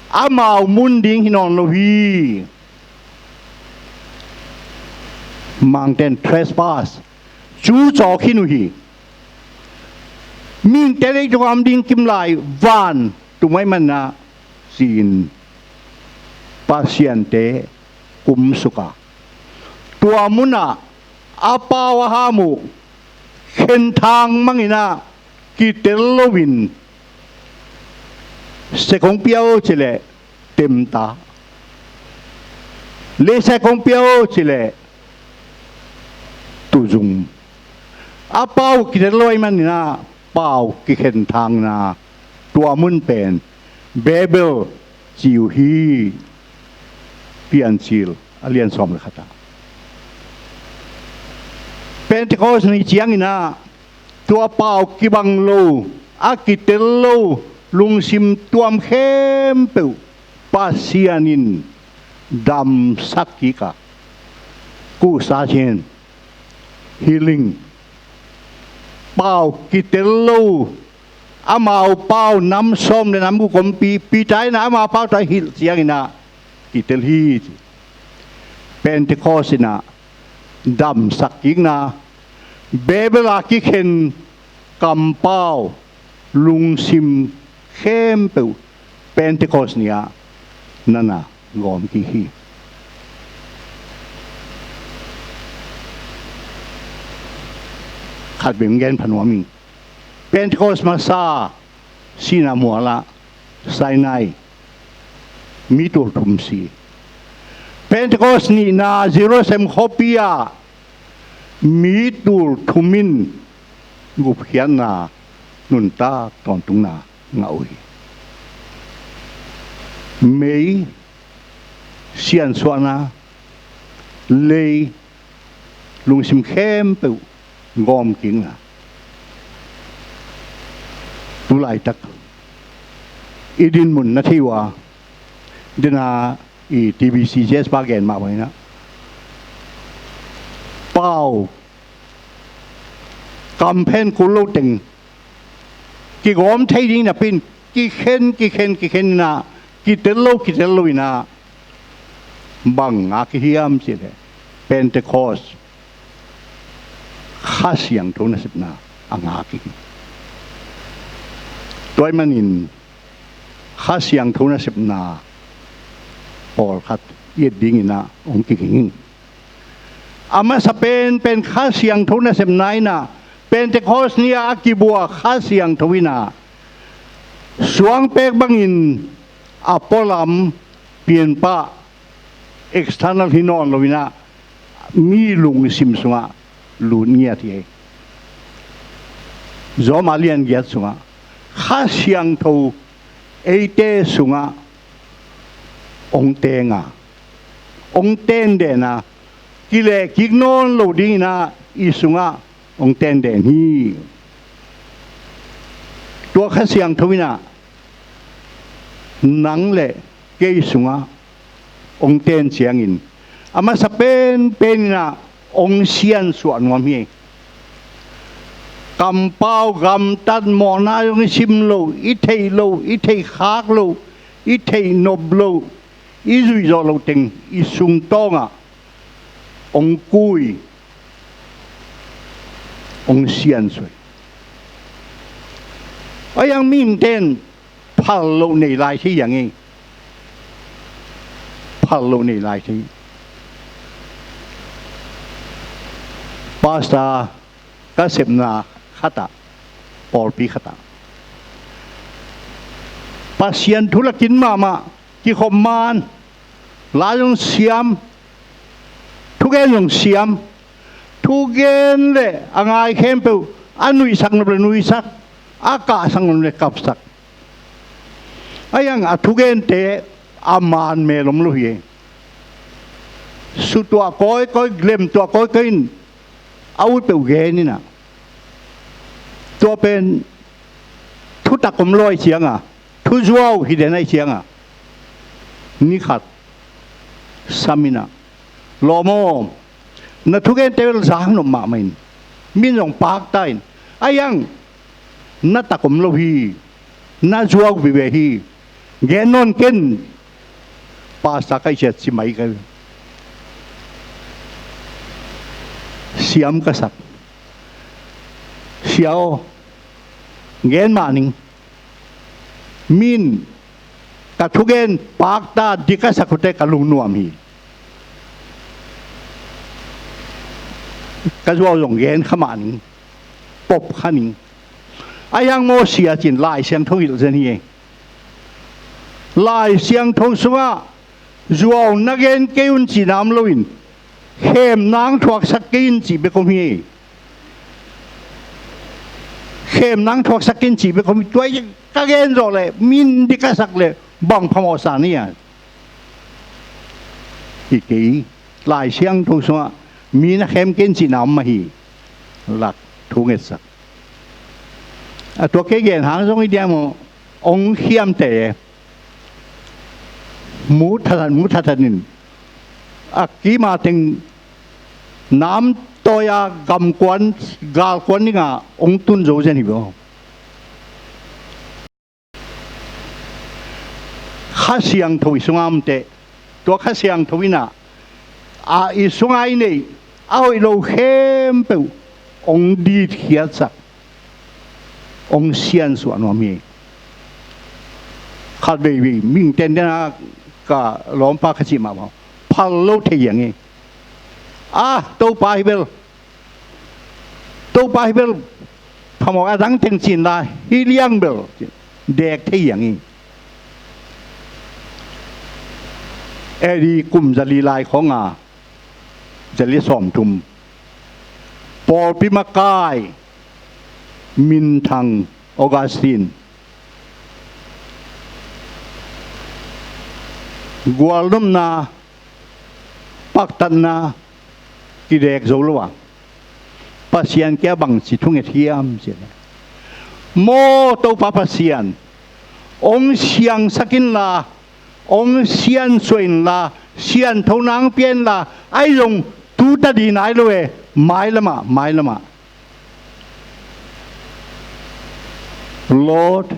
Amau mun ding hi nawn lo hi. Mangte'n trespass, cu cawk khin uh hi. Mihingte leitung a om ding kimlai van tum ahih manin ah ci-in Pasian te kumsuk a, tua mun ah a pau a ham uh khenthang mang in ah kitel loin, se kong pia aw ci leh temta, leisa kong pia aw ci leh tuzum. A pau kitel lo ahih manin ah pau kikhenthangna, tua mun pen Babel ci uh hi. Piancil a lian sawm le khat ah, Pentecost ni ciangin ah tua pau kibang lo, a kitel lo, lungsim tuam khempeuh Pasian in damsak kik a, kuhsa cin, healing, pau kitel lo, amau pau nam sawm le nam guk ompi, Peter in ah ama pau tawh a hilh ciangin ah kitel hi ci. Pentecost in ah damsak kikna, Babel a kikhen kampau, lungsim khempeuh Pentecost ni-ah na na gawm kik hi. Khat vei gen pha nuam ing. Pentecost masa, Sinai mual ah, Sinai, mi tul thum si. Pentecost nihna, Jerusalem khuapi ah mi tul thum in gupkhiatna, nuntak tawntungna ngah uh hi. Mei, siansuahna, lei, lungsim khempeuh gawm kikna. Tu laitak i dinmun na thei uh a, dena i T B C J S pa gen mah bangin ah, pau kamphen kul lo teng kigawm thei ding napi-in kikhen, kikhen, kikhen in ah, kitel lo, kitel lo in ah, bang ngak i hiam cih leh Pentecost Kha Siangtho nasepna a ngak i hi. Tua ahih manin Kha Siangtho nasepna pawlkhat i et dingin ah hong kiging ing. A masa penpen Kha Siangtho nasepna in ah, Pentecost ni-a a kibua Kha Siangtho in ah, suangpek bangin a pualam pianpah, external hi nawn lo in ah, mi lungsim sungah lut ngiat hi. Rom a lian giat sungah Kha Siangtho eite sungah hong teng a, hong tenden a, kilehkik nawn lo dingin ah i sungah hong tenden hi. Tua Kha Siangtho in ah nang le kei sungah hong ten ciangin, a masa penpen in ah hong siansuah nuam hi. Kampau, gamtat, mawhna zong i sim lo, i theih lo, i theih khak lo, i theih nop lo, i zuih zawh loh teng i sungtawngah hong kui, hong siansuah. Ahi zongin mihingte in phal loh nei lai thei hi hang e. Phal loh nei lai thei. Pastor ka sepna khatah, pawlpi khatah, Pasian thu lakin mahmah, kikhop man, la zong siam, thugen zong siam, thugen le a ngai khempeuh a nuihsak nop le nuihsak, a kahsak nop le kapsak. Ahi zongin a thugente a man mel om lo hi. sutuah kawikawi, lemtuah kawikawi in a ut peuh gen in ah, tua pen thutak om lo ahih ciangin, thuzuau hi den ahih ciangin, ni khat sam in ah, lawm aw, na thugente bel zak nop mahmah in, min zong pakta in, ahi hang na tak om lo hi, na zuau vive hi, gen nawn ken, pastor ka hih ciat ci mai ka hi. Siam ka sak. Sia aw, gen mah ning. Min ka thugen pakta dik a sak uh teh ka lungnuam hi. Ka zuau zong gen kha mah ning, pop kha ning. Ahi hang maw, sia, ci-in Lai Siangtho hilh zen hi. Lai Siangtho sungah zuau na gen kei un cihna om loin, khem nang thuaksak kei in cih bek om hi. Khem nang thuaksak kei in cih bek om hi. Tua hi, ka gen zawh leh min dik a sak leh bang phamawh sa ni a. Hi kei, Lai Siangtho sungah mi na khem kei in cihna om mah hi. Lak thu ngetsak. A tua kei gen hang zong hi diam aw, ong khiamte, mu thathat, mu thathat in, a kima teng nam tawi-a gamkuan, galkuan dingah ong tun zo zen hi bawm. Kha Siangtho i sungah om teh, tua Kha Siangtho in ah, a i sungah i neih a hoih lo khempeuh ong ditkhiatsak, ong siansuah nuam hi. Khat veivei mihing tenden ah, ka lawmpa ka cih mahmah, phal lo thei hiang hi. Ah, Topa hi bel, Topa hi bel, phamawh a dang teng cin la, hi liang bel, dek thei hiang hi. A D kum zali lai khawng a, zali sawmthum, pawlpi makai, minthang Augustine, gualnopna, paktatna kidek zo lo a, Pasian kiang bangci thunget hiam cih leh, maw, Topa Pasian ong siangsak inla, ong siansuah inla, sianthona ong pia inla, ahi zong tu ta ding nai lo e, mailamah, mailamah. Lord,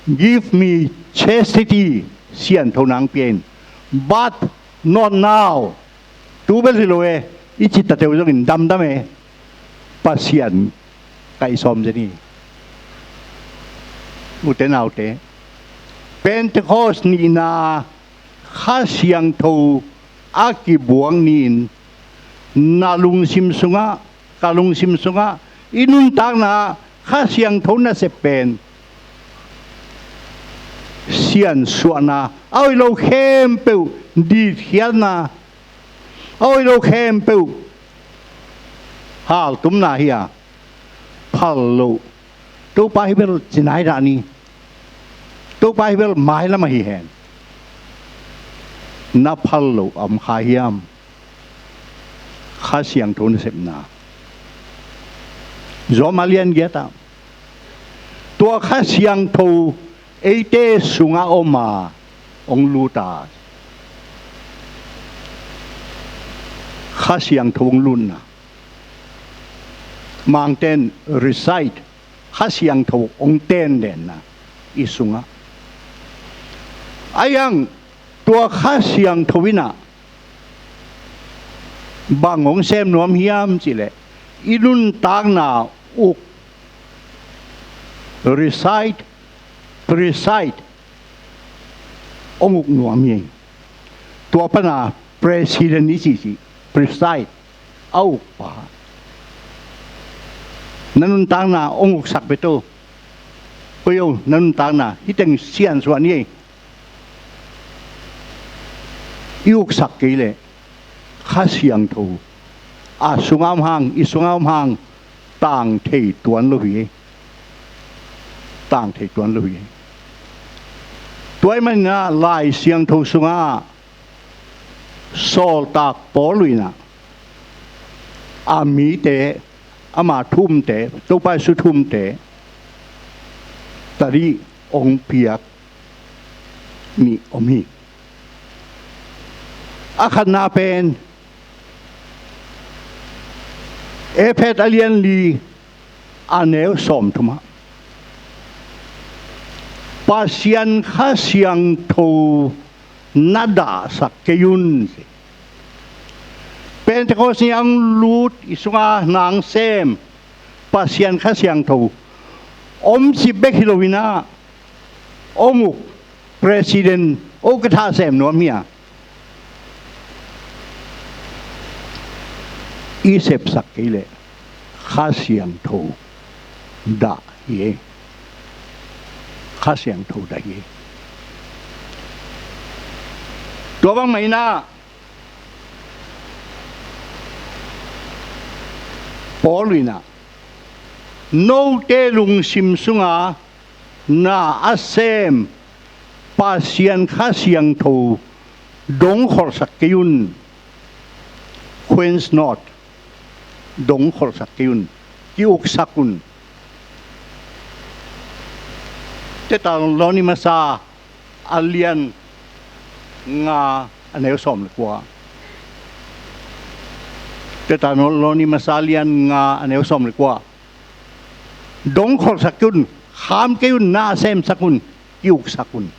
give me chastity, sianthona ong pia in. But not now. Tu bel hi lo e, i cih ta teuh zongin damdam e. Pasian ka i sawm zen hi. Ute naute, Pentecost nihna Kha Siangtho a kibuak ni-in, na lungsim sungah, ka lungsim sungah, i nuntakna ah Kha Siangtho nasep pen siansuahna, a hoih lo khempeuh ditkhiatna, a hoih lo khempeuh haltumna hi a, phal loh, Topa hi bel ci nai dah ni. Topa hi bel mailamah hi hen. Na phal loh a om kha hiam? Kha Siangtho nasepna, Rom a lian giat ah, tua Kha Siangtho eite sungah om a, ong lut a, Kha Siangtho ong lutna, Mangten reside, Kha Siangtho ong tendenna i sungah. Ahi hang tua Kha Siangtho in ah bang ong sem nuam hiam cih leh, i nuntakna uk, reside, preside, ong uk nuam hi. Tua pan a president i cih cih, preside, a ukpa. Na nuntakna ong uksak bek to. Koi o, na nuntakna hih teng siansuah ni ei. I uksak kei leh Kha Siangtho a sungah om hang, i sungah om hang, tang thei tuan lo hi. Tang thei tuan lo hi. Tua ahih manin ah Lai Siangtho sungah Sawltak Paul in ah a mite, ama thu-umte, Topa Jesu thu-umte tadih hong piak nih om hi. A khatna pen Efet a lian li, a neu sawmthum ah, Pasian Kha Siangtho na dahsak kei un, ci. Pentecost ni a hong lut i sunga na hong sem Pasian Kha Siangtho om cip bek hi lo in ah, hong uk president, ukatha sem nuam hi a, i sepsak kei leh Kha Siangtho dah hi e. Kha Siangtho dah hi e. Tua bang mah in ah Paul in ah note lungsim sunga na a sem Pasian Kha Siangtho dongkholhsak kei un. Quench not. Dongkholhsak kei un. Ki-uksak un. Thesalonika masa a lian nga, a neu sawm le kua. Thesalonika masa a lian nga, a neu sawm le kua. Dongkholhsak kei un, kham kei un, na semsak un, ki-uksak un.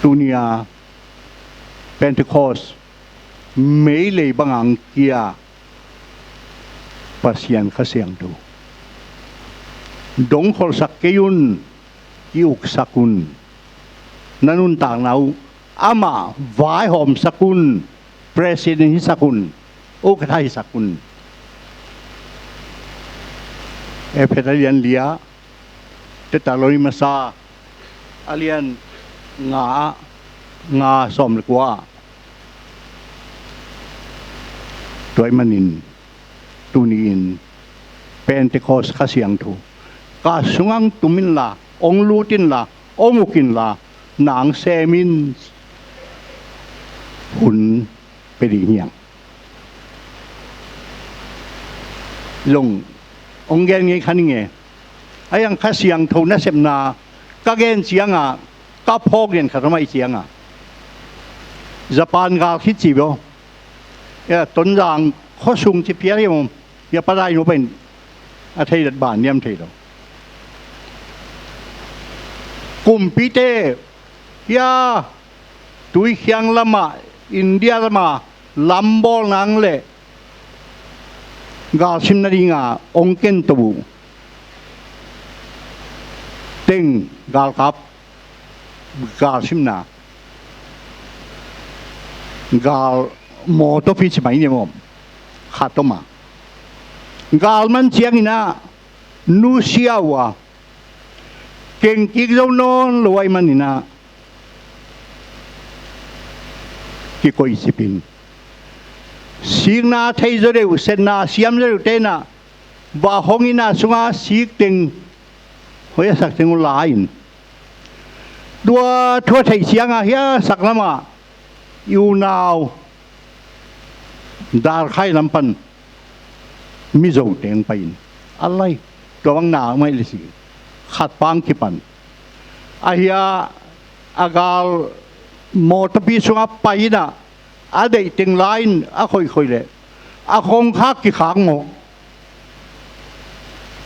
Tuni-a Pentecost meilei banga hong kia Pasian Kha Siangtho dongkholhsak kei un, ki-uksak un. Na nuntakna uh amah vaihawmsak un, president hisak un, ukatha hisak un. Efesa lian li-ah, Thesalonika masa a lian nga-ah, nga sawm le kua-ah. Tua ahih manin tuni-in Pentecost Kha Siangtho ka sungah hong tum inla, hong lut inla, hong uk inla, na hong sem in, hun pia ding hi hang. Zong hong gen ngei kha ning e. A hiang Kha Siangtho nasepna ka gen ciangah ka phawk lian khat om ahih ciangah, Japan gal khit ci bia, Tonzang khuasung ci phial hiam om, hia Padai nu pen a thei dat ban niam thei lo. Kumpite hia Tuikhiang lamah, India lamah lam bawl nang leh galsim nadinga hong ken to uh teng galkap, galsimna, gal mawtaw pi ci mai niam om, khat om a, gal man ciangin ah nusia uh a, kengkik zo nawn lo ahih manin ah kikoihcip in, sikna thei zaw deuh, setna siam zaw deuhte in ah vah hong in ah sungah sik teng, hoih a sak teng uh la in, tua thu a theih ciangah hia sak lamah i unau Darkhai lam pan Mizo teng pai in a lai, tua bang na mai le si, khat pang kipan. A hia a gal mawtaw pi sungah pai in ah a deih teng la in a khoihkhoih leh a kongkhak kikhak maw?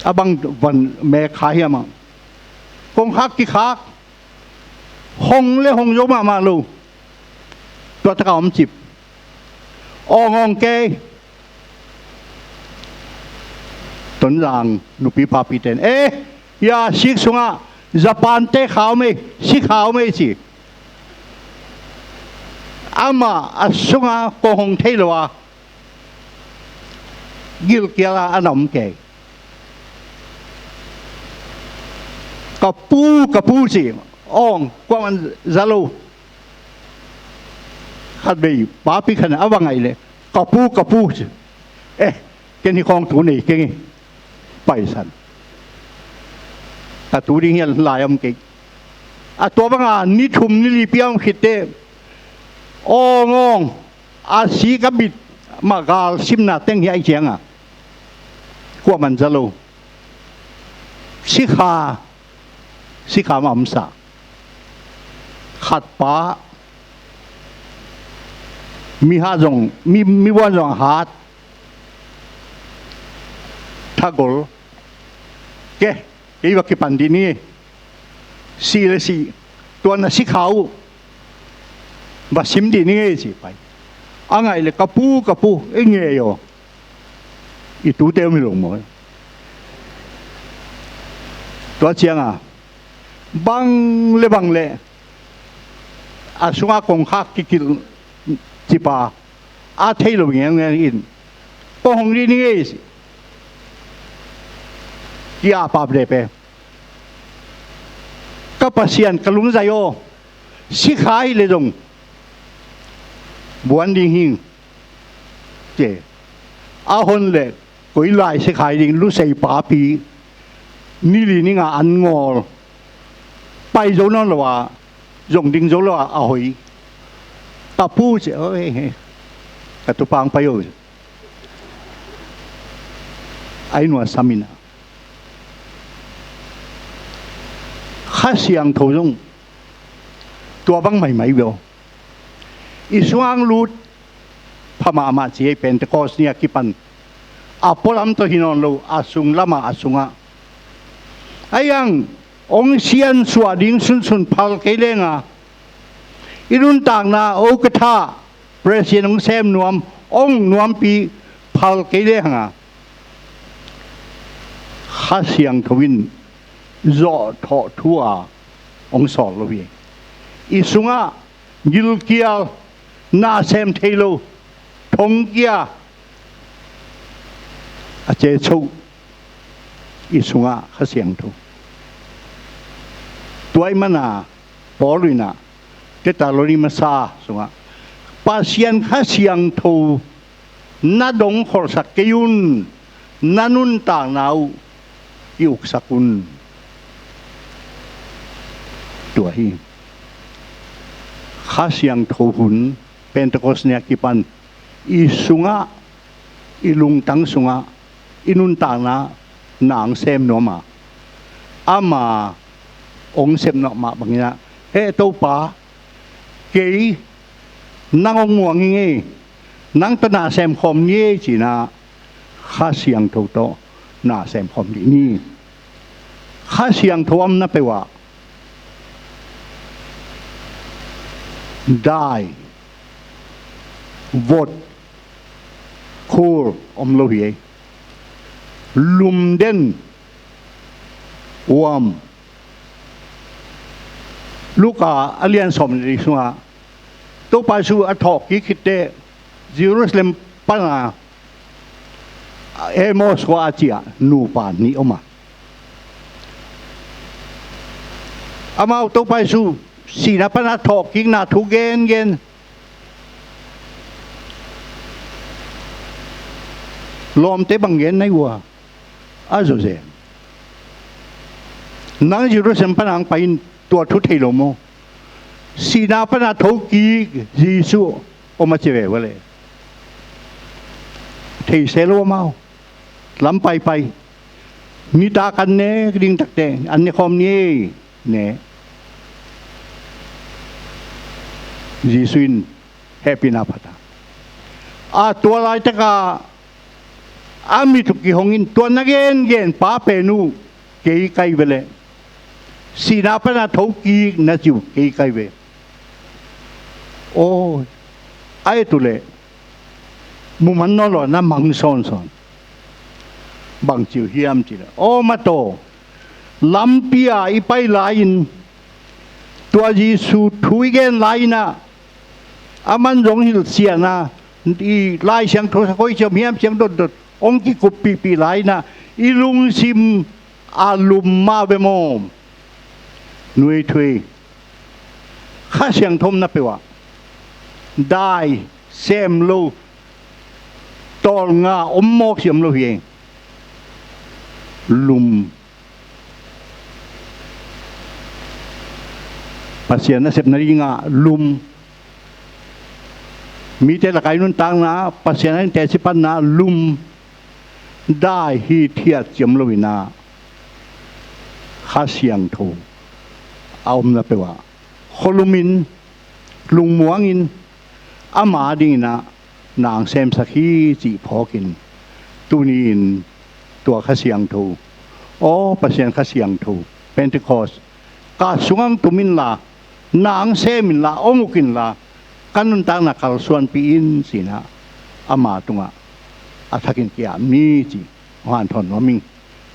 A bang van mek kha hiam ah? Kongkhak kikhak, hong le hong zo mahmah lo. Tua takah om cip. Awng awng kei. Tonzang nupi papite in, eh, hia sik sungah Japan te kha om ei, si kha om ei ci. Amah a sungah kong hong thei lo a, gilkial a a na om kei. Ka pu, ka pu ci, awng kuaman za lo. Khatvei papi khat in a va ngaih leh, ka pu, ka pu ci. Eh, ken hih khawng tu nei keng hi. Paisan. Ka tu ding hian lai om kei. A tua banga ni thum ni li piang khit teh, awng awng, a sik a bit mah gal simna teng hi ahih cianga, kuaman za lo. Sikha, sikha mah om sa. Khatpa, mi hat zong, mi, mi buan zong hat. Thagol. Ke, kei va kipan dih ni. Si le si, tua na sikha uh va sim dih ni ngei ci pai. A ngaih le ka pu, ka pu, ei ngei aw. I tute om hi lo maw. Tua cianga, bang le bang le, a sunga kongkhak kikilh cipa, a thei lo ngeungeu in, kong hong dih ni ngei ci. Ki-ap ap le pe. Ka Pasian ka lungzai aw, sikha hi le zong buan ding hing. Ci. A hon le koi lai sikha hi ding, lusei papi, ni li ni nga an ngawl. Pai zo nawn lo a, zong ding zo lo a, a hoi. Ka pu ci, oi, ka tupa hong pai o. Ai nua samin a. Kha Siangtho zong tua bang maimai bia. I sungah hong lut pha mahmah ci ei, Pentecost ni a kipan. A pualam tawh hi nawn lo, a sung lamah, a sungah. Ai ang, hong siansuah ding sunsun phal kei lenga, i nuntakna o ka tha, President hong sem nuam, hong nuampi phal kei lenga, Kha Siangtho in zawhthawh thu a hong sawl lo hi. I sungah gilkial, na sem thei lo, thongkia a cecho i sungah Kha Siangtho. Tua i mana Paul in a Thesalonika masa sungah, Pasian Kha Siangtho na dongkholhsak kei un, na nuntakna uh i uksak un. Tua hi. Kha Siangtho hun, Pentecost ni a kipan, i sungah, i lungtang sungah, i nuntakna na hong sem nuam a, ama hong sem nuam mah bangin a, he Topa, kei nang hong muang hi ngei, nang tawh na sem khawm ni ei ci-in a, Kha Siangtho tawh na sem khawm dih ni. Kha Siangtho a omna peuh ah dai, vot, khul om lo hi ei. Lum den, uam. Luka a lian sawm le li sungah Topa Jesu a thawhkik khit teh Jerusalem pana Emmaus khua a ciah nupa nih om a, amau Topa Jesu sihna pana thawhkikna thu gengen. Lawmte bang gen na hi uh a, a zawzen. Nang Jerusalem pana hong pai in, tua thu thei lo maw? Sihna pana thokik Jesu om a ci ve ua leh, thei se lo amau. Lam paipai, nitak an ne ding tak teh an ne khawm ni ei, ne. Jesu in hehpihna phat a, a tua laitak a a mit uh kihong in, tua na gengen pa pen uh kei ka hi ve leh, sihna pana thokik na ci uh kei ka hi ve. Aw, a et uh leh mu man nawn lo, na mang sawnsawn. Bang ci uh hiam cih leh, aw, mataw, lampi a i pai lai-in tua Jesu thu i gen lai-in ah, aman zong hilhsian a, i Lai Siangtho sa koi ciam hiam ciang dotdot hong kikuppihpih lai-in ah, i lungsim a lum mah ve maw? Nuai thuai. Kha Siangtho omna peuh ah dai, sem lo, tawlnga om mawk ci om lo hi ei. Lum. Pasian nasep nadingah lum, mite lakah i nuntakna, Pasian a in teci panna lum, dai hithiat ciam loinah Kha Siangtho a omna peuhah khualumin, lungmuangin, ama dinginah nang semsak hi cih phawkin, tuni-in tua Kha Siangtho, aw Pasian Kha Siangtho, Pentecost, ka sungah tung inla, nang sem inla, hong uk inla, ka nuntakna kalsuanpih in cinah ama tungah a thakin ki-ap ni cih hong hanthawn nuam ing.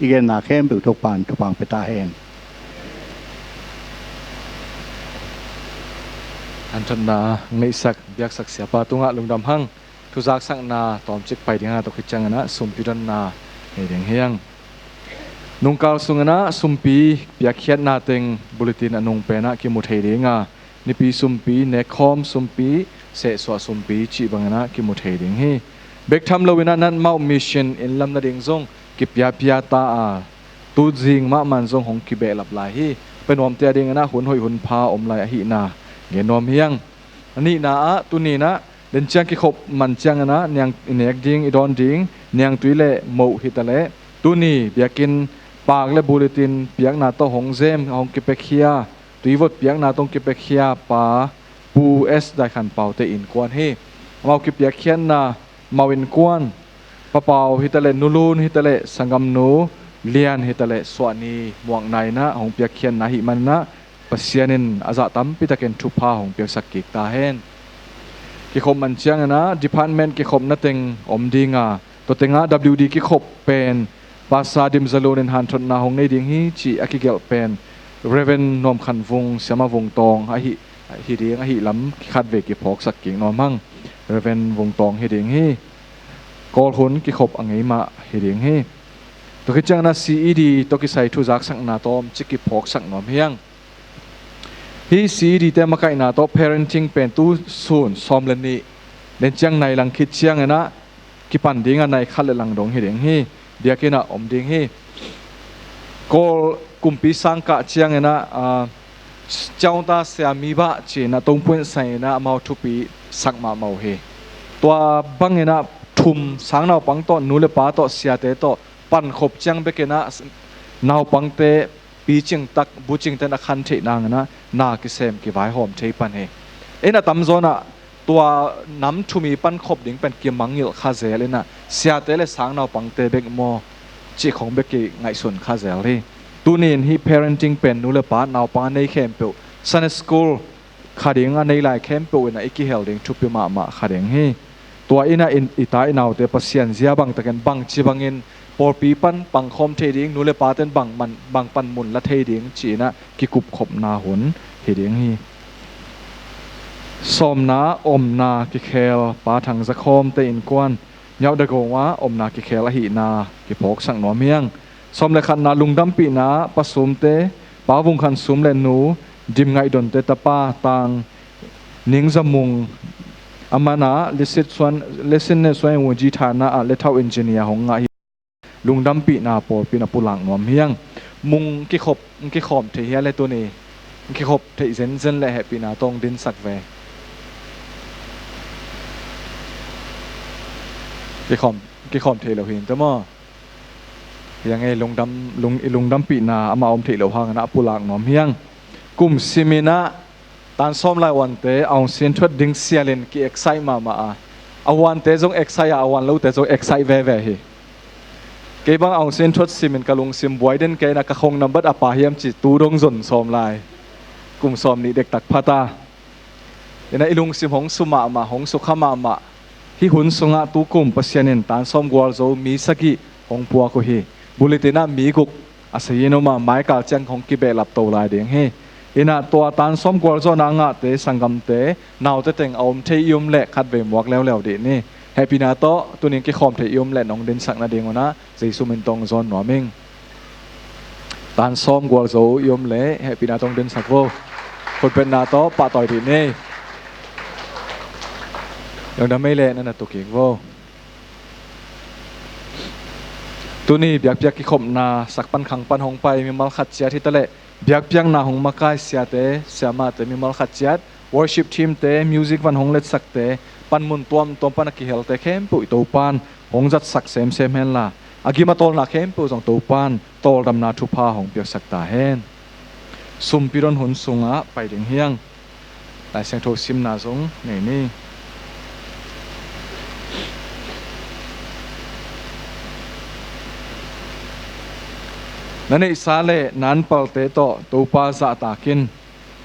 I genna khempeuh Topa'n thupha pia ta hen. Hanthawnna neihsak biaksak siapa tungah lungdam hang. Thuzaksakna tawmcik pai ding a, tua khit cianginah sumpi donna nei ding hi hang. Nungkal sunginah sumpi piakkhiatna teng bulletin a nung penah kimu thei ding a, nipi sumpi, nekkhawm sumpi, sehsuah sumpi cih banginah kimu thei ding hi. Bek tham loinah natmau mission inn lam nading zong kipiapia ta a, tuzing mahmah in zong hong kibehlap lai hi. Pia nuamte a dinginah hun hoih hun pha om lai ahihna gen nuam hi hang. A nihna ah, tuni inah den ciang kikhop man cianginah niang i nek ding, i dawn ding niangtui le moh hitaleh, tuni biakinn pak le bulletin piakna tawh hong zem, hong kipiakhia, tuivot piakna tawh hong kipiakhia pa Pu S Daikhan Paute innkuan hi. Amau kipiakkhiatna, amau innkuan, Pa Pau hitaleh, Nu Lun hitaleh, sanggamnu Lian hitaleh, Suahni muakna inah hong piakkhiatna ahih maninah Pasian in a zah tampitakin thupha hong piaksak kik ta hen. Kikhop man cianginah department kikhopna teng om ding a, tua tengah W D kikhop pen Pastor Dim Za Lun in hanthawnna hong nei ding hi cih a kigelh pen Reverend Nuam Khan Vung, Siama Vung Tawng ahi, hi ding ahih lam khatvei kiphawksak kik nuam hang. Reverend Vung Tawng hi ding hi. Kawl hun kikhop a ngei mah hi ding hi. Tua khit cianginah C E D tawh kisai thuzaksakna tawmcik kiphawksak nuam hi hang. Hih C E D te makaihna tawh parenting pen tu sun sawm le nih, den ciang nai lang khit cianginah kipan ding a, nai khat le lang dong hi ding hi. Biakinn ah om ding hi. Kawl kumpi sangkah cianginah, ah, Ciauta Sia Mi Bah ci-inah Tongpuan Sai inah amau thupi sak mahmah uh hi. Tua banginah thum, sang naupang tawh, nu le pa tawh, siate tawh pankhop ciang bekinah naupangte picing tak, bucing ten a khan theih nanginah na kisem kivaihawm thei pan hi. Inn a tamzawnah tua nam thum i pankhop ding pen kimangngilh kha zel inah, siate le sang naupangte bek maw cih khong bek kingaihsun kha zel hi. Tuni-in hih parenting pen nu le pa, naupang a nei khempeuh, Sunday school kha ding a nei lai khempeuh inah i kihel ding thupi mahmah kha ding hi. Tua inah i ta i naute Pasian zia bangtakin bangci bangin pawlpi pan pangkhawm thei ding, nu le paten bang man, bang pan mun la thei ding ci-inah kikupkhopna hun hi ding hi. Sawmna omna kikhel Pa Thang Za Khawmte innkuan Nyaudagong ah omna kikhel ahihna kiphawksak nuam hi hang. Sawm le khatna lungdampihna Pa Sumte, Pa Vung Khan Sum le Nu Dim Ngaih Donte tapa Tang Ning Za Mung, a manah Lisit Suan, Lisit Ne Suan Wunji thana ah lethau engineer hong ngah hi. Lungdampihna pawlpi in a pulak nuam hi hang. Mung kikhop, kikhawm thei hia le tuni? Kikhop theih zenzen le hehpihna tawh hong dinsak ve. Kikhawm, kikhawm thei lo hi in ta maw? Hi hang e, lungdam, lung, i lungdampihna amah om theih loh hangin a pulak nuam hi hang. Kum simin ah tan sawm lai huante Aung Sin thuat ding sialin ki-excite mahmah a, a huante zong excite a, a huan lote zong excite veve hi. Kei bang Aung Sin thuat simin ka lungsim buai den kei inah, ka khong nambat a pa hiam ci tu dong zon sawm lai. Kum sawm nih dektak pha ta. Inah i lungsim hong su mahmah, hong sukha mahmah. Hih hun sungah tukum Pasian in tan sawm gualzo mi sagih hong puak uh hi. Bulletin ah mi guk a sayin om a, maikal ciang hong kibehlap to lai ding hi. Inah tua tan sawm gualzawhna a ngahte, sanggamte, naute teng a om thei i om leh khatvei muak leuleu dih ni. Hehpihna tawh tuning kikhawm thei i om leh nong dinsak nadingunah Jesu min tawh hong zawn nuam ing. Tan sawm gualzo i om leh hehpihna tawh hong dinsak vo. Khutbetna tawh pahtawi dih ni. Lungdam ei leh na na tu kik vo. Tuni biakpiak kikhopna sak pan khang pan hong pai mimal khat ciat hitaleh biakpiakna hong makai siate, siamahte, mimal khat ciat, worship team-te, music van hong letsakte, panmun tuamtuam pan a kihelte khempeuh i Topan hong zatsak semsem henla, a gim a tawlna khempeuh zong Topan tawldamna thupha hong piaksak ta hen. Sumpi don hun sungah pai ding hi hang. Lai Siangtho simna zong nei ni. Na neihsa le na anpalte tawh Topa zahtak in.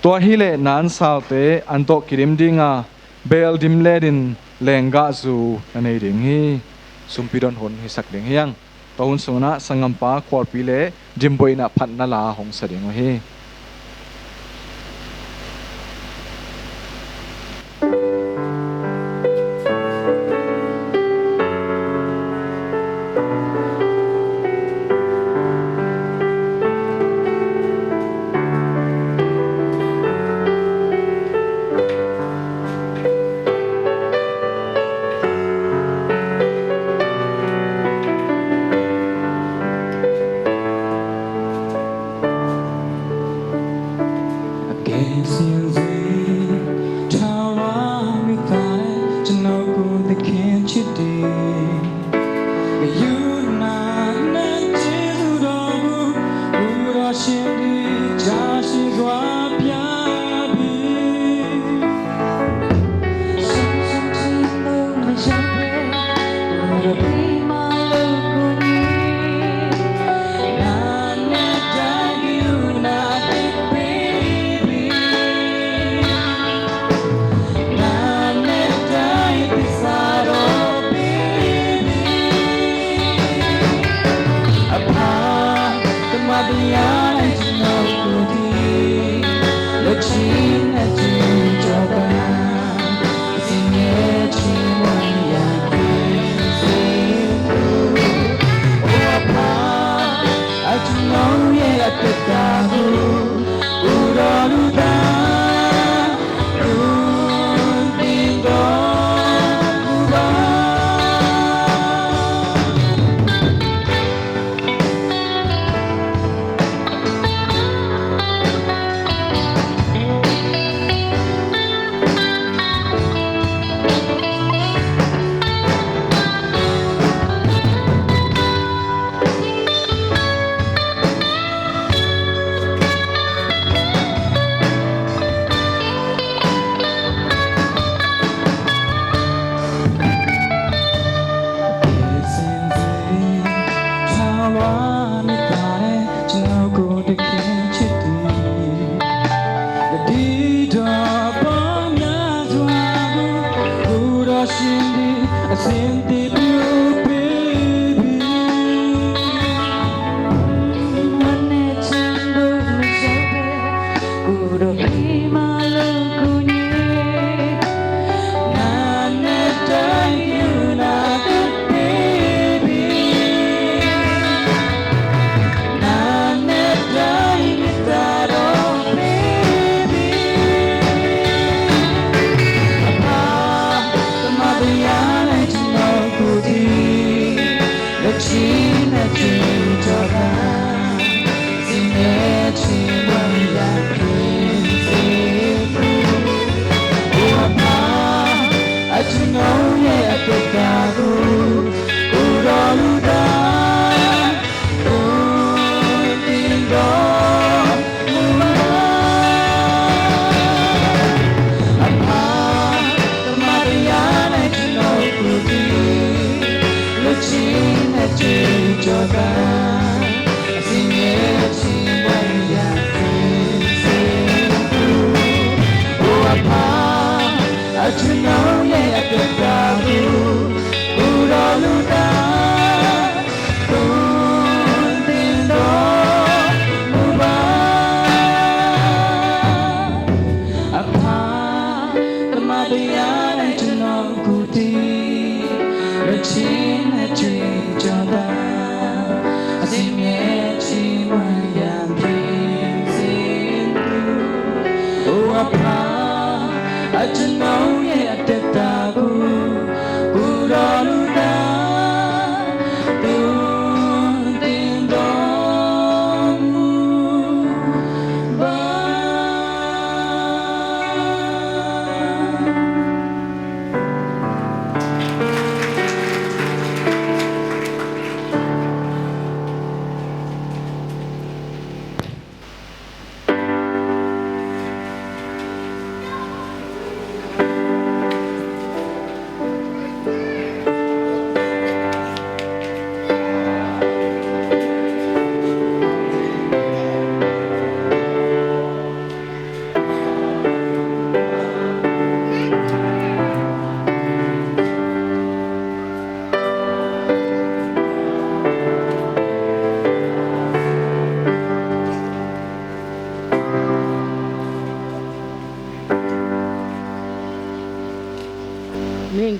Tua hileh na ansalte an tawh kidim dinga, beel dim letin lenggahzu na nei ding hi. Sumpi don hun hisak ding hi hang. Tua hun sungah sanggampa khualpi le dimbuaina phatna la hong sa ding uh hi.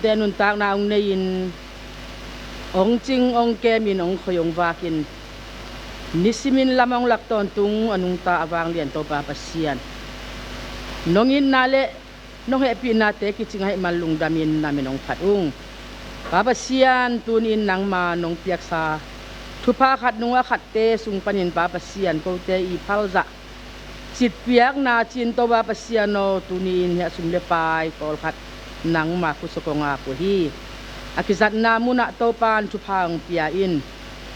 te nuntakna hong nei-in, hong cing, hong kemin, hong khoi, hong vakin, nisimin lam hong lak tawntung a nungta a vanglian Topa Pasian, nong itna le nong hehpihnate kicing ahih man lungdamin na min hong phat ung. Pa Pasian, tuni-in nangma nong piaksa thupha khat nungah khatte sung panin, Pa Pasian, kote i phalzah citpiakna ci-in, Topa Pasian aw, tuni-in hih a sum le pai pawlkhat nangma khut sungah kong ap uh hi. A kizatna munah Topa in thupha hong pia in.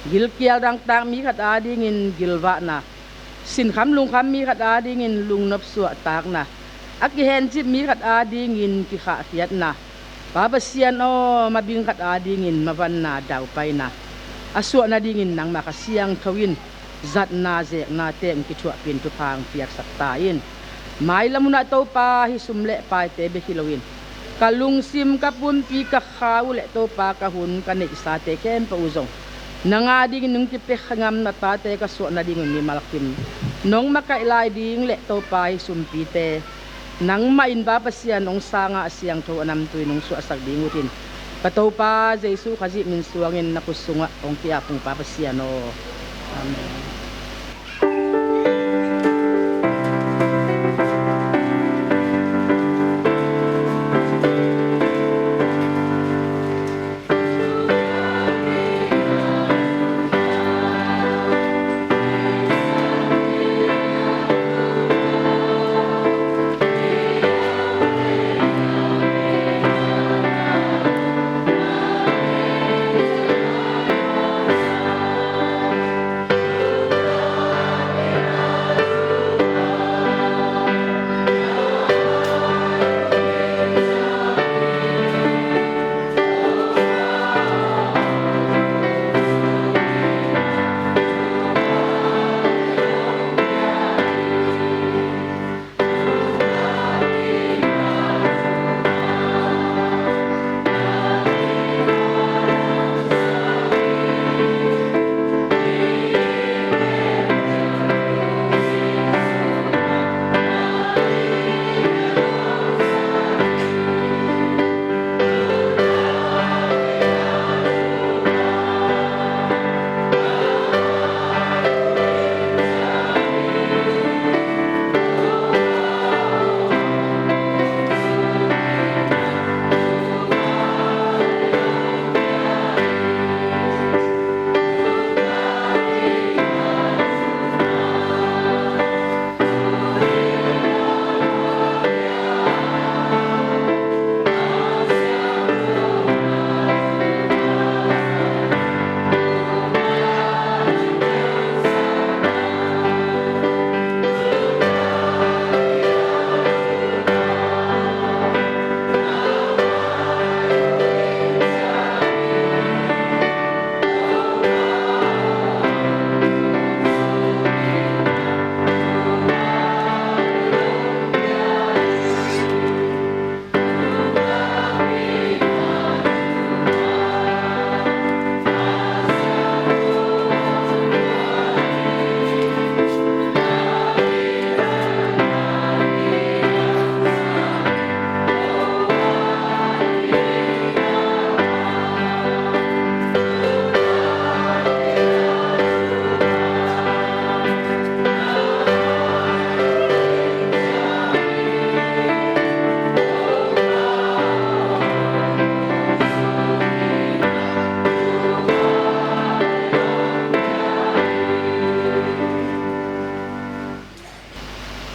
Gilkial dangtak mi khat adingin gilvahna, sinkham lungkham mi khat adingin lungnop suahtakna, a kihencip mi khat adingin kikhahkhiatna, Pa Pasian aw, mabing khat adingin mavanna daupaina a suah nadingin nangma Kha Siangtho in zatna, zeknate hong kithuahpih in, thupha hong piaksak ta in. Mailam hunah Topa, hih sum le paite bek hi loin, ka lungsim, ka pumpi, ka kha uh le Topa, ka hun, ka neihsate khempeuh uh zong nang adingin hong kipia ngam, na tate ka suah nadingun mimal kim nong makaih lai ding le Topa, hih sumpite nangmah in, Pa Pasian, hong sang a, a siangtho a namtui nong suahsak ding uh hi. Ka Topa Jesu Khazih min suangin na khut sungah hong ki-ap ung, Pa Pasian aw. Amen.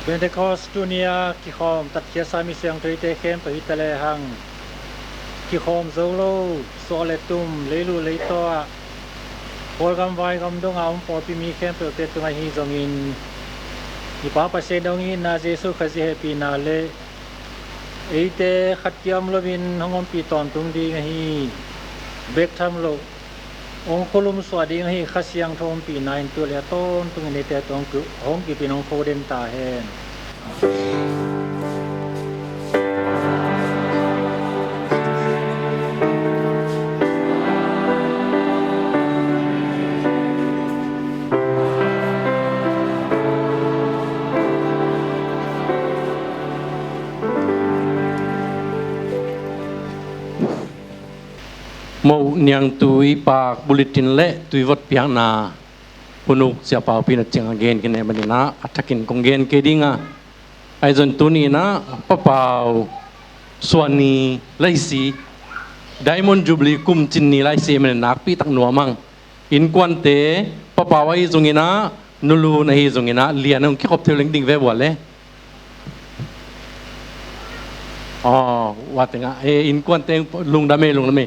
Pentecost tuni-a kikhawm tatkhiatsa mi siangthoite khempeuh hi ta lehang, kikhawm zo lo, suah le tum, leilu leitaw ah, Kawlgam vaigam dongah om pawlpi mi khempeuhte tungah ahi zongin, i Pa Pasian dong itna, Jesu Khazih hehpihna le eite khat kia om loin hong ompih tawntung ding ahi bek tham loh, hong khulum suah ding ahi Kha Siangtho ompihna in tu le a tawntungin eite tawh hong kipin hong kho den ta hen. Moh Niangtui Pak bulletin le tuivot piakna hun uk Sia Pau Pi na ciang a gen khin ahih manin ah a thakin kong gen kei ding a, ahi zongin tuni in ah Pa Pau suahni la hi si, Diamond Jubilee kum cin ni la hi si ahih manin nakpi tak nuam ing. Innkuante, Pa Pau ahi zongin ah, Nu Lun ahi zongin ah, lian hong kikhop thei leng ding ve ua le. Aw, ua teng ah, e, innkuante lungdam e, lungdam e.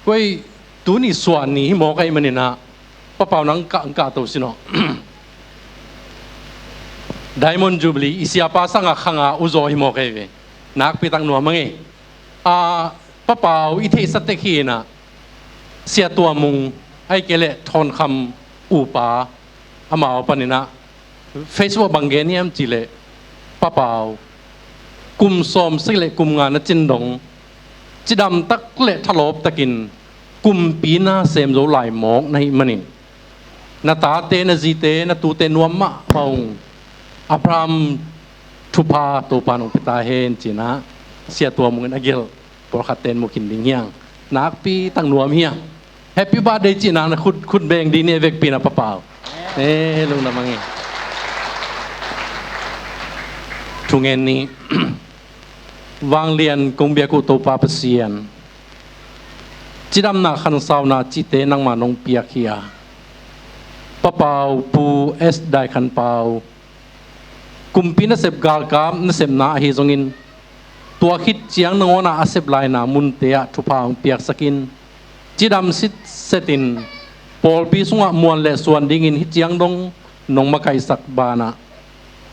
Koi, tuni suahni hi mawk ahih manin ah, Pa Pau nang kah, kah to sin aw. Diamond Jubilee, i siapa sang a khang a uzaw hi mawk ahi ve. Nakpi tak nuam ing e. A, Pa Pau i theihsa tek hi in ah, Sia Tua Mung, ahih kei leh Thawn Kham upa, amau panin ah Facebook bang gen hiam cih leh, Pa Pau, kum sawmsagih le kum nga na cin dong, cidam tak le thalawp takin kumpi na sem zo lai mawk na hih manin, na tate, na zite, na tute nuam mahmah ung. Abraham thupha Topa nong pia ta hen ci-in ah, Sia Tua Mung in a gelh pawlkhat ten mu khin ding hi hang. Nakpi tak nuam hi hang. Happy birthday cihna na khut, khut beng ding ni, a vekpi in ah Pa Pau. E, lungdam ing e. Thungen ni. Vanglian kong biak uh Topa Pasian, cidamna, khansauna cihte nangma nong piak hi a, Pa Pau, Pu S Dai Khan Pau, kumpi nasep, galkap nasepna ahi zongin, tua khit ciang nangawn a a sep laina munte ah thupha hong piaksak in, cidam sitset in, pawlpi sungah muan le suan dingin hih ciang dong nong makaihsak banah,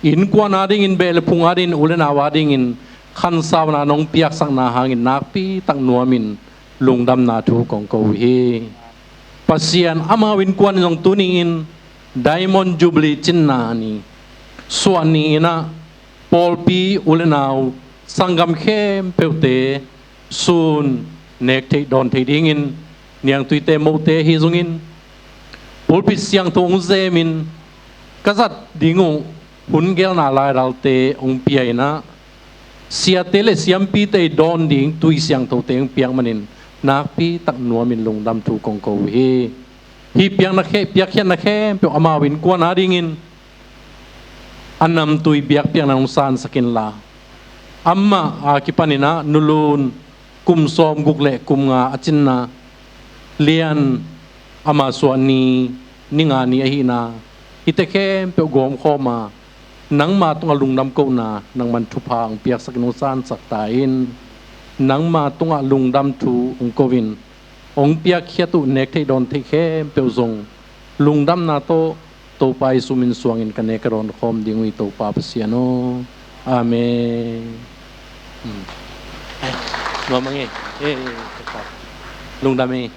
innkuan adingin, beh le phung adingin, u le nau adingin khansauna nong piaksakna hangin nakpi tak nuamin lungdamna thu kong ko uh hi. Pasian, amau innkuan in zong tuni-in Diamond Jubilee cinna ni, suahni in ah, pawlpi u le nau, sanggam khempeuhte sun nek theih dawn theih dingin, niangtuite, mote ahi zongin, pulpit siangtho hong zemin, ka zat ding uh hun gelna laidalte hong pia in ah, siate le siampite i dawn ding tui siangthote hong piak manin nakpi tak nuamin lungdam thu kong ko uh hi. Hih piakna khe, piakkhiatna khempeuh amau innkuan adingin a namtui biakpiakna hong sansak inla, amah a kipanin ah Nu Lun kum sawmguk le kum nga a cinna, Lian ama suahni, ni nga ni ahihna, hihte khempeuh gawmkhawm a, nangma tungah lungdam kohna nangman thupha hong piaksakin hong sansak ta in. Nangma tungah lungdam thu hong ko-in, hong piakkhiat uh nek theih dawn theih khempeuh zong lungdamna tawh Topa Jesu min suangin ka nek ka dawn khawm ding uh hi, Topa Pasian aw. Amen. Hmm. Eh, nuam ing e. Eh, eh, eh, Topa. Lungdam ing e.